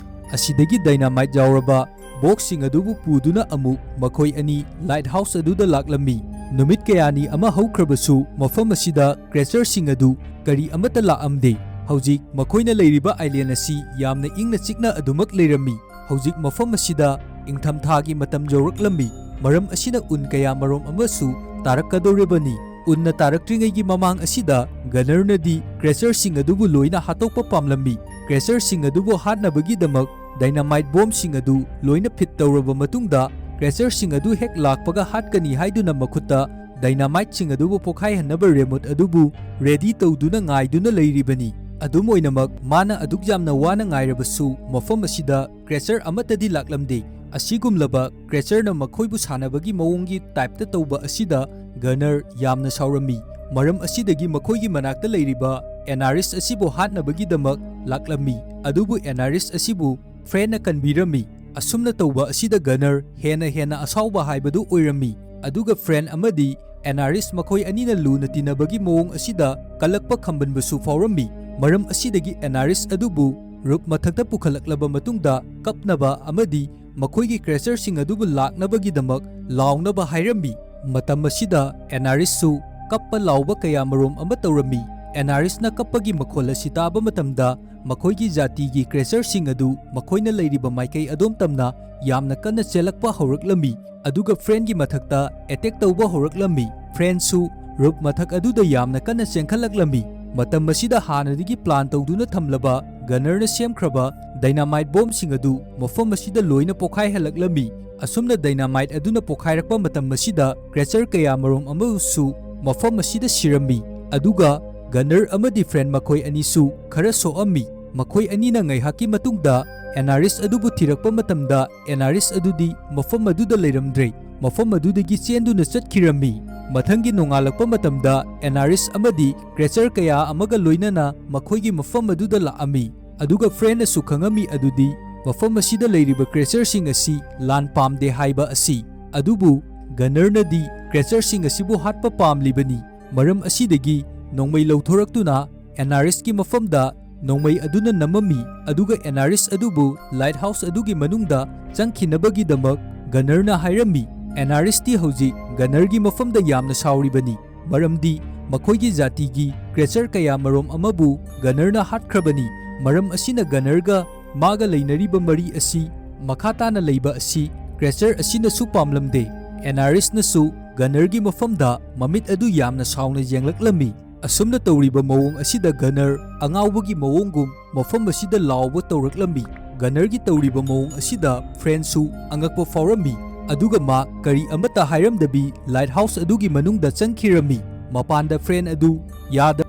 ꯑꯁꯤꯗꯒꯤ ꯗꯥꯏꯅꯥꯃꯥꯏꯠ ꯌꯥꯎꯔꯕ ꯕꯣꯛꯁꯁꯤꯡ ꯑꯗꯨꯕꯨ ꯄꯨꯗꯨꯅ ꯑꯃꯨꯛ ꯃꯈꯣꯏ ꯑꯅꯤ ꯂꯥꯏꯠ ꯍꯥꯎꯁ ꯑꯗꯨꯗ ꯂꯥꯛꯂꯝꯃꯤ꯫ ꯅꯨꯃꯤꯠ ꯀꯌꯥꯅꯤ ꯑꯃ ꯍꯧꯈ꯭ꯔꯕꯁꯨ ꯃꯐꯝ ꯑꯁꯤꯗ ꯀ꯭ꯔꯦꯆꯔꯁꯤꯡ ꯑꯗꯨ ꯀꯔꯤ ꯑꯃꯠꯇ ꯂꯥꯛꯑꯝꯗꯦ꯫ ꯍꯧꯖꯤꯛ ꯃꯈꯣꯏꯅ ꯂꯩꯔꯤꯕ ꯑꯥꯏꯂꯦꯟ ꯑꯁꯤ ꯌꯥꯝꯅ ꯏꯪꯅ ꯆꯤꯛꯅ ꯑꯗꯨꯃꯛ ꯂꯩꯔꯝꯃꯤ꯫ ꯍꯧꯖꯤꯛ ꯃꯐꯝ ꯑꯁꯤꯗ ꯏꯪꯊꯝꯊꯥꯒꯤ ꯃꯇꯝ ꯌꯧꯔꯛꯂꯝꯃꯤ, ꯃꯔꯝ ꯑꯁꯤꯅ ꯎꯟ ꯀꯌꯥ ꯃꯔꯨꯝ ꯑꯃꯁꯨ ꯇꯥꯔꯛꯀꯗꯧꯔꯤꯕꯅꯤ꯫ ꯎꯟꯅ ꯇꯥꯔꯛꯇ꯭ꯔꯤꯉꯩꯒꯤ ꯃꯃꯥꯡ ꯑꯁꯤꯗ ꯒꯅꯔꯅꯗꯤ ꯀ꯭ꯔꯦꯆꯔꯁꯤꯡ ꯑꯗꯨꯕꯨ ꯂꯣꯏꯅ ꯍꯥꯠꯇꯣꯛꯄ ꯄꯥꯝꯂꯝꯃꯤ꯫ ꯀ꯭ꯔꯦꯆꯔꯁꯤꯡ ꯑꯗꯨꯕꯨ ꯍꯥꯠꯅꯕꯒꯤꯗꯃꯛ ꯗꯥꯏꯅꯥꯃꯥꯏꯠ ꯕꯣꯝꯁꯤꯡ ꯑꯗꯨ ꯂꯣꯏꯅ ꯐꯤꯠ ꯇꯧꯔꯕ ꯃꯇꯨꯡꯗ, ꯀ꯭ꯔꯦꯆꯔꯁꯤꯡ ꯑꯗꯨ ꯍꯦꯛ ꯂꯥꯛꯄꯒ ꯍꯥꯠꯀꯅꯤ ꯍꯥꯏꯗꯨꯅ ꯃꯈꯨꯠꯇ ꯗꯥꯏꯅꯥꯃꯥꯏꯠꯁꯤꯡ ꯑꯗꯨꯕꯨ ꯄꯣꯈꯥꯏꯍꯟꯅꯕ ꯔꯦꯃꯨꯠ ꯑꯗꯨꯕꯨ ꯔꯦꯗꯤ ꯇꯧꯗꯨꯅ ꯉꯥꯏꯗꯨꯅ ꯂꯩꯔꯤꯕꯅꯤ꯫ ꯑꯗꯨꯝ ꯑꯣꯏꯅꯃꯛ, ꯃꯥꯅ ꯑꯗꯨꯛ ꯌꯥꯝꯅ ꯋꯥꯅ ꯉꯥꯏꯔꯕꯁꯨ ꯃꯐꯝ ꯑꯁꯤꯗ ꯀ꯭ꯔꯦꯆꯔ ꯑꯃꯠꯇꯗꯤ ꯂꯥꯛꯂꯝꯗꯦ꯫ ꯑꯁꯤꯒꯨꯝꯂꯕ ꯀ꯭ꯔꯦꯆꯔꯅ ꯃꯈꯣꯏꯕꯨ ꯁꯥꯟꯅꯕꯒꯤ ꯃꯑꯣꯡꯒꯤ ꯇꯥꯏꯞꯇ ꯇꯧꯕ ꯑꯁꯤꯗ ꯒꯅꯔ ꯌꯥꯝꯅ ꯁꯥꯎꯔꯝꯃꯤ꯫ ꯃꯔꯝ ꯑꯁꯤꯗꯒꯤ ꯃꯈꯣꯏꯒꯤ ꯃꯅꯥꯛꯇ ꯂꯩꯔꯤꯕ ꯑꯦꯅꯥꯔꯤꯁ ꯑꯁꯤꯕꯨ ꯍꯥꯠꯅꯕꯒꯤꯗꯃꯛ ꯂꯥꯛꯂꯝꯃꯤ꯫ ꯑꯗꯨꯕꯨ ꯑꯦꯅꯥꯔꯤꯁ ꯑꯁꯤꯕꯨ ꯐ꯭ꯔꯦꯟꯅ ꯀꯟꯕꯤꯔꯝꯃꯤ꯫ ꯑꯁꯨꯝꯅ ꯇꯧꯕ ꯑꯁꯤꯗ ꯒꯅꯔ ꯍꯦꯟꯅ ꯍꯦꯟꯅ ꯑꯁꯥꯎꯕ ꯍꯥꯏꯕꯗꯨ ꯑꯣꯏꯔꯝꯃꯤ꯫ ꯑꯗꯨꯒ ꯐ꯭ꯔꯦꯟ ꯑꯃꯗꯤ ꯑꯦꯅꯥꯔꯤꯁ ꯃꯈꯣꯏ ꯑꯅꯤꯅ ꯂꯨꯅ ꯇꯤꯟꯅꯕꯒꯤ ꯃꯑꯣꯡ ꯑꯁꯤꯗ ꯀꯜꯂꯛꯄ ꯈꯝꯕꯟꯕꯁꯨ ꯐꯥꯎꯔꯝꯃꯤ꯫ ꯃꯔꯝ ꯑꯁꯤꯗꯒꯤ ꯑꯦꯅꯥꯔꯤꯁ ꯑꯗꯨꯕꯨ ꯔꯨꯞ ꯃꯊꯛꯇ ꯄꯨꯈꯠꯂꯛꯂꯕ ꯃꯇꯨꯡꯗ ꯀꯞꯅꯕ ꯑꯃꯗꯤ ꯃꯈꯣꯏꯒꯤ ꯀ꯭ꯔꯦꯆꯔꯁꯤꯡ ꯑꯗꯨꯕꯨ ꯂꯥꯛꯅꯕꯒꯤꯗꯃꯛ ꯂꯥꯎꯅꯕ ꯍꯥꯏꯔꯝꯃꯤ꯫ ꯃꯇꯝ ꯑꯁꯤꯗ ꯑꯦꯅꯥꯔꯤꯁꯁꯨ ꯀꯞꯄ ꯂꯥꯎꯕ ꯀꯌꯥ ꯃꯔꯨꯝ ꯑꯃ ꯇꯧꯔꯝꯃꯤ꯫ ꯑꯦꯅꯥꯔꯤꯁꯅ ꯀꯞꯄꯒꯤ ꯃꯈꯣꯜ ꯑꯁꯤ ꯇꯥꯕ ꯃꯇꯝꯗ ꯃꯈꯣꯏꯒꯤ ꯖꯥꯇꯤꯒꯤ ꯀ꯭ꯔꯦꯆꯔꯁꯤꯡ ꯑꯗꯨ ꯃꯈꯣꯏꯅ ꯂꯩꯔꯤꯕ ꯃꯥꯏꯀꯩ ꯑꯗꯣꯝ ꯇꯝꯅ ꯌꯥꯝꯅ ꯀꯟꯅ ꯆꯦꯜꯂꯛꯄ ꯍꯧꯔꯛꯂꯝꯃꯤ, ꯑꯗꯨꯒ ꯐ꯭ꯔꯦꯟꯒꯤ ꯃꯊꯛꯇ ꯑꯦꯇꯦꯛ ꯇꯧꯕ ꯍꯧꯔꯛꯂꯝꯃꯤ꯫ ꯐ꯭ꯔꯦꯟꯁꯨ ꯔꯨꯞ ꯃꯊꯛ ꯑꯗꯨꯗ ꯌꯥꯝꯅ ꯀꯟꯅ ꯆꯦꯟꯈꯠꯂꯛꯂꯝꯃꯤ꯫ ꯃꯇꯝ ꯑꯁꯤꯗ ꯍꯥꯟꯅꯗꯒꯤ ꯄ꯭ꯂꯥꯟ ꯇꯧꯗꯨꯅ ꯊꯝꯂꯕ ꯒꯅꯔꯅ ꯁꯦꯝꯈ꯭ꯔꯕ ꯗꯥꯏꯅꯥꯃꯥꯏꯠ ꯕꯣꯝꯁꯤꯡ ꯑꯗꯨ ꯃꯐꯝ ꯑꯁꯤꯗ ꯂꯣꯏꯅ ꯄꯣꯈꯥꯏꯍꯜꯂꯛꯂꯝꯃꯤ꯫ ꯑꯁꯨꯝꯅ ꯗꯥꯏꯅꯥꯃꯥꯏꯠ ꯑꯗꯨꯅ ꯄꯣꯈꯥꯏꯔꯛꯄ ꯃꯇꯝ ꯑꯁꯤꯗ ꯀ꯭ꯔꯦꯆꯔ ꯀꯌꯥ ꯃꯔꯨꯝ ꯑꯃꯁꯨ ꯃꯐꯝ ꯑꯁꯤꯗ ꯁꯤꯔꯝꯃꯤ, ꯑꯗꯨꯒ ꯒꯅꯔ ꯑꯃꯗꯤ ꯐ꯭ꯔꯦꯟ ꯃꯈꯣꯏ ꯑꯅꯤꯁꯨ ꯈꯔ ꯁꯣꯛꯑꯝꯃꯤ꯫ ꯃꯈꯣꯏ ꯑꯅꯤꯅ ꯉꯥꯏꯍꯥꯛꯀꯤ ꯃꯇꯨꯡꯗ ꯑꯦꯅꯥꯔꯤꯁ ꯑꯗꯨꯕꯨ ꯊꯤꯔꯛꯄ ꯃꯇꯝꯗ, ꯑꯦꯅꯥꯔꯤꯁ ꯑꯗꯨꯗꯤ ꯃꯐꯝ ꯑꯗꯨꯗ ꯂꯩꯔꯝꯗ꯭ꯔꯦ, ꯃꯐꯝ ꯑꯗꯨꯗꯒꯤ ꯆꯦꯟꯗꯨꯅ ꯆꯠꯈꯤꯔꯝꯃꯤ꯫ ꯃꯊꯪꯒꯤ ꯅꯣꯡꯉꯥꯜꯂꯛꯄ ꯃꯇꯝꯗ, ꯑꯦꯅꯥꯔꯤꯁ ꯑꯃꯗꯤ ꯀ꯭ꯔꯦꯆꯔ ꯀꯌꯥ ꯑꯃꯒ ꯂꯣꯏꯅꯅ ꯃꯈꯣꯏꯒꯤ ꯃꯐꯝ ꯑꯗꯨꯗ ꯂꯥꯛꯑꯝꯃꯤ꯫ ꯑꯗꯨꯒ ꯐ꯭ꯔꯦꯟꯅꯁꯨ ꯈꯪꯉꯝꯃꯤ ꯑꯗꯨꯗꯤ ꯃꯐꯝ ꯑꯁꯤꯗ ꯂꯩꯔꯤꯕ ꯀ꯭ꯔꯦꯆꯔꯁꯤꯡ ꯑꯁꯤ ꯂꯥꯟ ꯄꯥꯝꯗꯦ ꯍꯥꯏꯕ ꯑꯁꯤ꯫ ꯑꯗꯨꯕꯨ ꯒꯅꯔꯅꯗꯤ ꯀ꯭ꯔꯦꯆꯔꯁꯤꯡ ꯑꯁꯤꯕꯨ ꯍꯥꯠꯄ ꯄꯥꯝꯂꯤꯕꯅꯤ꯫ ꯃꯔꯝ ꯑꯁꯤꯗꯒꯤ ꯅꯣꯡꯃꯩ ꯂꯧꯊꯣꯔꯛꯇꯨꯅ ꯑꯦꯅꯥꯔꯤꯁꯀꯤ ꯃꯐꯝꯗ ꯅꯣꯡꯃꯩ ꯑꯗꯨꯅ ꯅꯝꯃꯝꯃꯤ, ꯑꯗꯨꯒ ꯑꯦꯅꯥꯔꯤꯁ ꯑꯗꯨꯕꯨ ꯂꯥꯏꯠꯍꯥꯎꯁ ꯑꯗꯨꯒꯤ ꯃꯅꯨꯡꯗ ꯆꯪꯈꯤꯅꯕꯒꯤꯗꯃꯛ ꯒꯅꯔꯅ ꯍꯥꯏꯔꯝꯃꯤ꯫ ꯑꯦꯅꯥꯔꯤꯁꯇꯤ ꯍꯧꯖꯤꯛ ꯒꯅꯔꯒꯤ ꯃꯐꯝꯗ ꯌꯥꯝꯅ ꯁꯥꯎꯔꯤꯕꯅꯤ, ꯃꯔꯝꯗꯤ ꯃꯈꯣꯏꯒꯤ ꯖꯥꯇꯤꯒꯤ ꯀ꯭ꯔꯦꯆꯔ ꯀꯌꯥ ꯃꯔꯣꯝ ꯑꯃꯕꯨ ꯒꯅꯔꯅ ꯍꯥꯠꯈ꯭ꯔꯕꯅꯤ꯫ ꯃꯔꯝ ꯑꯁꯤꯅ ꯒꯅꯔꯒ ꯃꯥꯒ ꯂꯩꯅꯔꯤꯕ ꯃꯔꯤ ꯑꯁꯤ ꯃꯈꯥ ꯇꯥꯅ ꯂꯩꯕ ꯑꯁꯤ ꯀ꯭ꯔꯦꯆꯔ ꯑꯁꯤꯅꯁꯨ ꯄꯥꯝꯂꯝꯗꯦ꯫ ꯑꯦꯅꯥꯔꯤꯁꯅꯁꯨ ꯒꯅꯔꯒꯤ ꯃꯐꯝꯗ ꯃꯃꯤꯠ ꯑꯗꯨ ꯌꯥꯝꯅ ꯁꯥꯎꯅ ꯌꯦꯡꯂꯛꯂꯝꯃꯤ꯫ ꯑꯁꯨꯝꯅ ꯇꯧꯔꯤꯕ ꯃꯑꯣꯡ ꯑꯁꯤꯗ ꯒꯅꯔ ꯑꯉꯥꯎꯕꯒꯤ ꯃꯑꯣꯡꯒꯨꯝ ꯃꯐꯝ ꯑꯁꯤꯗ ꯂꯥꯎꯕ ꯇꯧꯔꯛꯂꯝꯃꯤ꯫ ꯒꯅꯔꯒꯤ ꯇꯧꯔꯤꯕ ꯃꯑꯣꯡ ꯑꯁꯤꯗ ꯐ꯭ꯔꯦꯟꯁꯨ ꯑꯉꯛꯄ ꯐꯥꯎꯔꯝꯃꯤ, ꯑꯗꯨꯒ ꯃꯥ ꯀꯔꯤ ꯑꯃꯠꯇ ꯍꯥꯏꯔꯝꯗꯕꯤ ꯂꯥꯏꯠꯍꯥꯎꯁ ꯑꯗꯨꯒꯤ ꯃꯅꯨꯡꯗ ꯆꯪꯈꯤꯔꯝꯃꯤ꯫ ꯃꯄꯥꯟꯗ ꯐ꯭ꯔꯦꯟ ꯑꯗꯨ ꯌꯥꯗ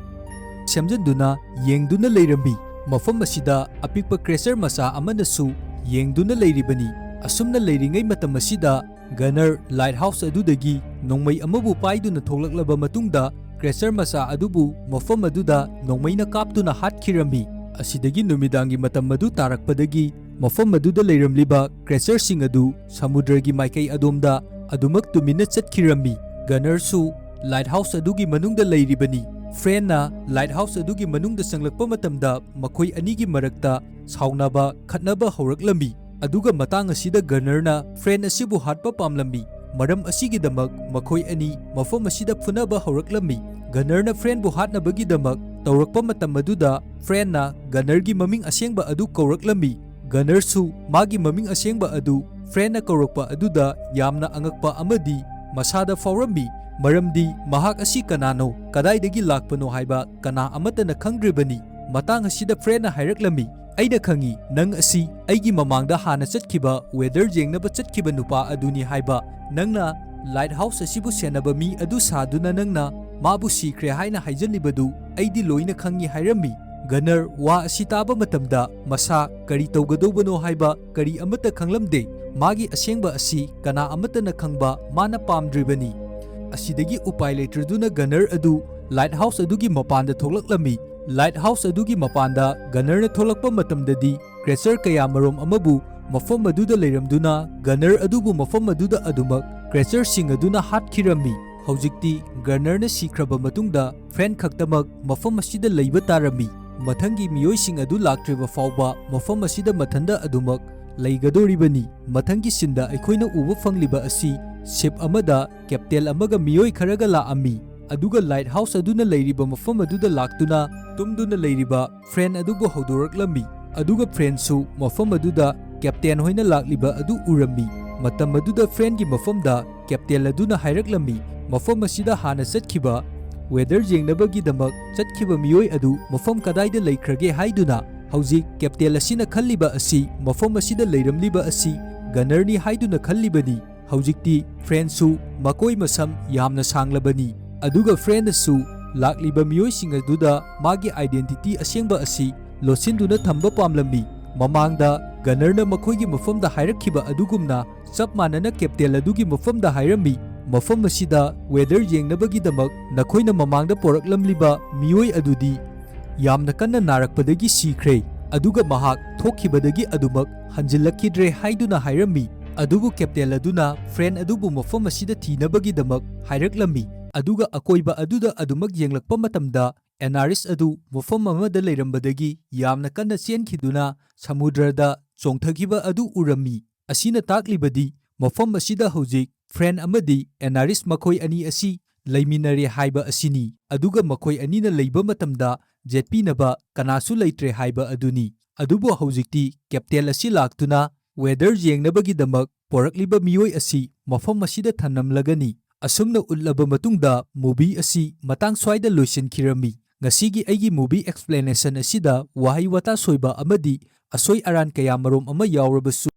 ꯁꯦꯝꯖꯤꯟꯗꯨꯅ ꯌꯦꯡꯗꯨꯅ ꯂꯩꯔꯝꯃꯤ꯫ ꯃꯐꯝ ꯑꯁꯤꯗ ꯑꯄꯤꯛꯄ ꯀ꯭ꯔꯦꯆꯔ ꯃꯆꯥ ꯑꯃꯅꯁꯨ ꯌꯦꯡꯗꯨꯅ ꯂꯩꯔꯤꯕꯅꯤ꯫ ꯑꯁꯨꯝꯅ ꯂꯩꯔꯤꯉꯩ ꯃꯇꯝ ꯑꯁꯤꯗ ꯒꯅꯔ ꯂꯥꯏꯠꯍꯥꯎꯁ ꯑꯗꯨꯗꯒꯤ ꯅꯣꯡꯃꯩ ꯑꯃꯕꯨ ꯄꯥꯏꯗꯨꯅ ꯊꯣꯛꯂꯛꯂꯕ ꯃꯇꯨꯡꯗ ꯀ꯭ꯔꯦꯆꯔ ꯃꯆꯥ ꯑꯗꯨꯕꯨ ꯃꯐꯝ ꯑꯗꯨꯗ ꯅꯣꯡꯃꯩꯅ ꯀꯥꯞꯇꯨꯅ ꯍꯥꯠꯈꯤꯔꯝꯃꯤ꯫ ꯑꯁꯤꯗꯒꯤ ꯅꯨꯃꯤꯗꯥꯡꯒꯤ ꯃꯇꯝ ꯑꯗꯨ ꯇꯥꯔꯛꯄꯗꯒꯤ ꯃꯐꯝ ꯑꯗꯨꯗ ꯂꯩꯔꯝꯂꯤꯕ ꯀ꯭ꯔꯦꯆꯔꯁꯤꯡ ꯑꯗꯨ ꯁꯃꯨꯗ꯭ꯔꯒꯤ ꯃꯥꯏꯀꯩ ꯑꯗꯣꯝꯗ ꯑꯗꯨꯃꯛ ꯇꯨꯃꯤꯟꯅ ꯆꯠꯈꯤꯔꯝꯃꯤ꯫ ꯒꯅꯔꯁꯨ ꯂꯥꯏꯠꯍꯥꯎꯁ ꯑꯗꯨꯒꯤ ꯃꯅꯨꯡꯗ ꯂꯩꯔꯤꯕꯅꯤ꯫ ꯐ꯭ꯔꯦꯟꯅ ꯂꯥꯏꯠꯍꯥꯎꯁ ꯑꯗꯨꯒꯤ ꯃꯅꯨꯡꯗ ꯆꯪꯂꯛꯄ ꯃꯇꯝꯗ ꯃꯈꯣꯏ ꯑꯅꯤꯒꯤ ꯃꯔꯛꯇ ꯁꯥꯎꯅꯕ, ꯈꯠꯅꯕ ꯍꯧꯔꯛꯂꯝꯃꯤ꯫ ꯑꯗꯨꯒ ꯃꯇꯥꯡ ꯑꯁꯤꯗ ꯒꯅꯔꯅ ꯐ꯭ꯔꯦꯟ ꯑꯁꯤꯕꯨ ꯍꯥꯠꯄ ꯄꯥꯝꯂꯝꯃꯤ꯫ ꯃꯔꯝ ꯑꯁꯤꯒꯤꯗꯃꯛ ꯃꯈꯣꯏ ꯑꯅꯤ ꯃꯐꯝ ꯑꯁꯤꯗ ꯐꯨꯅꯕ ꯍꯧꯔꯛꯂꯝꯃꯤ꯫ ꯒꯅꯔꯅ ꯐ꯭ꯔꯦꯟꯕꯨ ꯍꯥꯠꯅꯕꯒꯤꯗꯃꯛ ꯇꯧꯔꯛꯄ ꯃꯇꯝ ꯑꯗꯨꯗ ꯐ꯭ꯔꯦꯟꯅ ꯒꯅꯔꯒꯤ ꯃꯃꯤꯡ ꯑꯁꯦꯡꯕ ꯑꯗꯨ ꯀꯧꯔꯛꯂꯝꯃꯤ꯫ ꯒꯅꯔꯁꯨ ꯃꯥꯒꯤ ꯃꯃꯤꯡ ꯑꯁꯦꯡꯕ ꯑꯗꯨ ꯐ꯭ꯔꯦꯟꯅ ꯀꯧꯔꯛꯄ ꯑꯗꯨꯗ ꯌꯥꯝꯅ ꯑꯉꯛꯄ ꯑꯃꯗꯤ ꯃꯁꯥꯗ ꯐꯥꯎꯔꯝꯃꯤ, ꯃꯔꯝꯗꯤ ꯃꯍꯥꯛ ꯑꯁꯤ ꯀꯅꯥꯅꯣ, ꯀꯗꯥꯏꯗꯒꯤ ꯂꯥꯛꯄꯅꯣ ꯍꯥꯏꯕ ꯀꯅꯥ ꯑꯃꯠꯇꯅ ꯈꯪꯗ꯭ꯔꯤꯕꯅꯤ꯫ ꯃꯇꯥꯡ ꯑꯁꯤꯗ ꯐ꯭ꯔꯦꯟꯅ ꯍꯥꯏꯔꯛꯂꯝꯃꯤ, "ꯑꯩꯅ ꯈꯪꯏ, ꯅꯪ ꯑꯁꯤ ꯑꯩꯒꯤ ꯃꯃꯥꯡꯗ ꯍꯥꯟꯅ ꯆꯠꯈꯤꯕ ꯋꯦꯗꯔ ꯌꯦꯡꯅꯕ ꯆꯠꯈꯤꯕ ꯅꯨꯄꯥ ꯑꯗꯨꯅꯤ ꯍꯥꯏꯕ꯫ ꯅꯪꯅ ꯂꯥꯏꯠꯍꯥꯎꯁ ꯑꯁꯤꯕꯨ ꯁꯦꯟꯅꯕ ꯃꯤ ꯑꯗꯨ ꯁꯥꯗꯨꯅ ꯅꯪꯅ ꯃꯥꯕꯨ ꯁꯤꯈ꯭ꯔꯦ ꯍꯥꯏꯅ ꯍꯥꯏꯖꯜꯂꯤꯕꯗꯨ ꯑꯩꯗꯤ ꯂꯣꯏꯅ ꯈꯪꯏ" ꯍꯥꯏꯔꯝꯃꯤ꯫ ꯒꯅꯔ ꯋꯥ ꯑꯁꯤ ꯇꯥꯕ ꯃꯇꯝꯗ ꯃꯁꯥ ꯀꯔꯤ ꯇꯧꯒꯗꯧꯕꯅꯣ ꯍꯥꯏꯕ ꯀꯔꯤ ꯑꯃꯠꯇ ꯈꯪꯂꯝꯗꯦ꯫ ꯃꯥꯒꯤ ꯑꯁꯦꯡꯕ ꯑꯁꯤ ꯀꯅꯥ ꯑꯃꯠꯇꯅ ꯈꯪꯕ ꯃꯥꯅ ꯄꯥꯝꯗ꯭ꯔꯤꯕꯅꯤ꯫ ꯑꯁꯤꯗꯒꯤ ꯎꯄꯥꯏ ꯂꯩꯇ꯭ꯔꯗꯨꯅ ꯒꯅꯔ ꯑꯗꯨ ꯂꯥꯏꯠꯍꯥꯎꯁ ꯑꯗꯨꯒꯤ ꯃꯄꯥꯟꯗ ꯊꯣꯛꯂꯛꯂꯝꯃꯤ꯫ Lighthouse ꯑꯗꯨꯒꯤ ꯃꯄꯥꯟꯗ ꯒꯅꯔꯅ ꯊꯣꯛꯂꯛꯄ ꯃꯇꯝꯗꯗꯤ, ꯀ꯭ꯔꯦꯆꯔ ꯀꯌꯥ ꯃꯔꯨꯝ ꯑꯃꯕꯨ ꯃꯐꯝ ꯑꯗꯨꯗ ꯂꯩꯔꯝꯗꯨꯅ, ꯒꯅꯔ ꯑꯗꯨꯕꯨ ꯃꯐꯝ ꯑꯗꯨꯗ ꯑꯗꯨꯃꯛ ꯀ꯭ꯔꯦꯆꯔꯁꯤꯡ ꯑꯗꯨꯅ ꯍꯥꯠꯈꯤꯔꯝꯃꯤ꯫ ꯍꯧꯖꯤꯛꯇꯤ ꯒꯅꯔꯅ ꯁꯤꯈ꯭ꯔꯕ ꯃꯇꯨꯡꯗ, ꯐ꯭ꯔꯦꯟ ꯈꯛꯇꯃꯛ ꯃꯐꯝ ꯑꯁꯤꯗ ꯂꯩꯕ ꯇꯥꯔꯝꯃꯤ꯫ ꯃꯊꯪꯒꯤ ꯃꯤꯑꯣꯏꯁꯤꯡ ꯑꯗꯨ ꯂꯥꯛꯇ꯭ꯔꯤꯕ ꯐꯥꯎꯕ ꯃꯐꯝ ꯑꯁꯤꯗ ꯃꯊꯟꯗ ꯑꯗꯨꯃꯛ ꯂꯩꯒꯗꯧꯔꯤꯕꯅꯤ꯫ ꯃꯊꯪꯒꯤ ꯁꯤꯟꯗ ꯑꯩꯈꯣꯏꯅ ꯎꯕ ꯐꯪꯂꯤꯕ ꯑꯁꯤ ꯁꯤꯞ ꯑꯃꯗ ꯀꯦꯞꯇꯦꯟ ꯑꯃꯒ ꯃꯤꯑꯣꯏ ꯈꯔꯒ ꯂꯥꯛꯑꯝꯃꯤ, ꯑꯗꯨꯒ ꯂꯥꯏꯠ ꯍꯥꯎꯁ ꯑꯗꯨꯅ ꯂꯩꯔꯤꯕ ꯃꯐꯝ ꯑꯗꯨꯗ ꯂꯥꯛꯇꯨꯅ ꯇꯨꯝꯗꯨꯅ ꯂꯩꯔꯤꯕ ꯐ꯭ꯔꯦꯟ ꯑꯗꯨꯕꯨ ꯍꯧꯗꯣꯔꯛꯂꯝꯃꯤ, ꯑꯗꯨꯒ ꯐ꯭ꯔꯦꯟꯁꯨ ꯃꯐꯝ ꯑꯗꯨꯗ ꯀꯦꯞꯇꯦꯟ ꯍꯣꯏꯅ ꯂꯥꯛꯂꯤꯕ ꯑꯗꯨ ꯎꯔꯝꯃꯤ꯫ ꯃꯇꯝ ꯑꯗꯨꯗ ꯐ꯭ꯔꯦꯟꯒꯤ ꯃꯐꯝꯗ ꯀꯦꯞꯇꯦꯟ ꯑꯗꯨꯅ ꯍꯥꯏꯔꯛꯂꯝꯃꯤ, ꯃꯐꯝ ꯑꯁꯤꯗ ꯍꯥꯟꯅ ꯆꯠꯈꯤꯕ ꯋꯦꯗꯔ ꯌꯦꯡꯅꯕꯒꯤꯗꯃꯛ ꯆꯠꯈꯤꯕ ꯃꯤꯑꯣꯏ ꯑꯗꯨ ꯃꯐꯝ ꯀꯗꯥꯏꯗ ꯂꯩꯈ꯭ꯔꯒꯦ ꯍꯥꯏꯗꯨꯅ꯫ ꯍꯧꯖꯤꯛ ꯀꯦꯞꯇꯦꯟ ꯑꯁꯤꯅ ꯈꯜꯂꯤꯕ ꯑꯁꯤ ꯃꯐꯝ ꯑꯁꯤꯗ ꯂꯩꯔꯝꯂꯤꯕ ꯑꯁꯤ ꯒꯅꯔꯅꯤ ꯍꯥꯏꯗꯨꯅ ꯈꯜꯂꯤꯕꯅꯤ꯫ ꯍꯧꯖꯤꯛꯇꯤ ꯐ꯭ꯔꯦꯟꯁꯨ ꯃꯀꯣꯏ ꯃꯁꯝ ꯌꯥꯝꯅ ꯁꯥꯡꯂꯕꯅꯤ, ꯑꯗꯨꯒ ꯐ꯭ꯔꯦꯟꯅꯁꯨ ꯂꯥꯛꯂꯤꯕ ꯃꯤꯑꯣꯏꯁꯤꯡ ꯑꯗꯨꯗ ꯃꯥꯒꯤ ꯑꯥꯏꯗꯦꯟꯇꯤꯇꯤ ꯑꯁꯦꯡꯕ ꯑꯁꯤ ꯂꯣꯠꯁꯤꯟꯗꯨꯅ ꯊꯝꯕ ꯄꯥꯝꯂꯝꯃꯤ꯫ ꯃꯃꯥꯡꯗ ꯒꯅꯔꯅ ꯃꯈꯣꯏꯒꯤ ꯃꯐꯝꯗ ꯍꯥꯏꯔꯛꯈꯤꯕ ꯑꯗꯨꯒꯨꯝꯅ, ꯆꯞ ꯃꯥꯟꯅꯅ ꯀꯦꯞꯇꯦꯟ ꯑꯗꯨꯒꯤ ꯃꯐꯝꯗ ꯍꯥꯏꯔꯝꯃꯤ, ꯃꯐꯝ ꯑꯁꯤꯗ ꯋꯦꯗꯔ ꯌꯦꯡꯅꯕꯒꯤꯗꯃꯛ ꯅꯈꯣꯏꯅ ꯃꯃꯥꯡꯗ ꯄꯣꯔꯛꯂꯝꯂꯤꯕ ꯃꯤꯑꯣꯏ ꯑꯗꯨꯗꯤ ꯌꯥꯝꯅ ꯀꯟꯅ ꯅꯥꯔꯛꯄꯗꯒꯤ ꯁꯤꯈ꯭ꯔꯦ, ꯑꯗꯨꯒ ꯃꯍꯥꯛ ꯊꯣꯛꯈꯤꯕꯗꯒꯤ ꯑꯗꯨꯃꯛ ꯍꯟꯖꯤꯜꯂꯛꯈꯤꯗ꯭ꯔꯦ ꯍꯥꯏꯗꯨꯅ ꯍꯥꯏꯔꯝꯃꯤ꯫ ꯑꯗꯨꯕꯨ ꯀꯦꯞꯇꯦꯟ ꯑꯗꯨꯅ ꯐ꯭ꯔꯦꯟ ꯑꯗꯨꯕꯨ ꯃꯐꯝ ꯑꯁꯤꯗ ꯊꯤꯅꯕꯒꯤꯗꯃꯛ ꯍꯥꯏꯔꯛꯂꯝꯃꯤ, ꯑꯗꯨꯒ ꯑꯀꯣꯏꯕ ꯑꯗꯨꯗ ꯑꯗꯨꯃꯛ ꯌꯦꯡꯂꯛꯄ ꯃꯇꯝꯗ, ꯑꯦꯅꯥꯔꯤꯁ ꯑꯗꯨ ꯃꯐꯝ ꯑꯃꯗ ꯂꯩꯔꯝꯕꯗꯒꯤ ꯌꯥꯝꯅ ꯀꯟꯅ ꯆꯦꯟꯈꯤꯗꯨꯅ ꯁꯃꯨꯗ꯭ꯔꯗ ꯆꯣꯡꯊꯈꯤꯕ ꯑꯗꯨ ꯎꯔꯝꯃꯤ꯫ ꯑꯁꯤꯅ ꯇꯥꯛꯂꯤꯕꯗꯤ ꯃꯐꯝ ꯑꯁꯤꯗ ꯍꯧꯖꯤꯛ ꯐ꯭ꯔꯦꯟ ꯑꯃꯗꯤ ꯑꯦꯅꯥꯔꯤꯁ ꯃꯈꯣꯏ ꯑꯅꯤ ꯑꯁꯤ ꯂꯩꯃꯤꯟꯅꯔꯦ ꯍꯥꯏꯕ ꯑꯁꯤꯅꯤ, ꯑꯗꯨꯒ ꯃꯈꯣꯏ ꯑꯅꯤꯅ ꯂꯩꯕ ꯃꯇꯝꯗ ꯌꯦꯠꯄꯤꯅꯕ ꯀꯅꯥꯁꯨ ꯂꯩꯇ꯭ꯔꯦ ꯍꯥꯏꯕ ꯑꯗꯨꯅꯤ꯫ ꯑꯗꯨꯕꯨ ꯍꯧꯖꯤꯛꯇꯤ ꯀꯦꯞꯇꯦꯟ ꯑꯁꯤ ꯂꯥꯛꯇꯨꯅ ꯋꯦꯗꯔ ꯌꯦꯡꯅꯕꯒꯤꯗꯃꯛ ꯄꯣꯔꯛꯂꯤꯕ ꯃꯤꯑꯣꯏ ꯑꯁꯤ ꯃꯐꯝ ꯑꯁꯤꯗ ꯊꯝꯂꯝꯂꯒꯅꯤ꯫ ꯑꯁꯨꯝꯅ ꯎꯠꯂꯕ ꯃꯇꯨꯡꯗ movie ꯑꯁꯤ ꯃꯇꯥꯡ ꯁ꯭ꯋꯥꯏꯗ ꯂꯣꯏꯁꯤꯟꯈꯤꯔꯝꯃꯤ꯫ ꯉꯁꯤꯒꯤ ꯑꯩꯒꯤ movie explanation ꯑꯁꯤꯗ ꯋꯥꯍꯩ ꯋꯥꯇꯥ ꯁꯣꯏꯕ ꯑꯃꯗꯤ ꯑꯁꯣꯏ ꯑꯔꯥꯟ ꯀꯌꯥ ꯃꯔꯨꯝ ꯑꯃ ꯌꯥꯎꯔꯕꯁꯨ,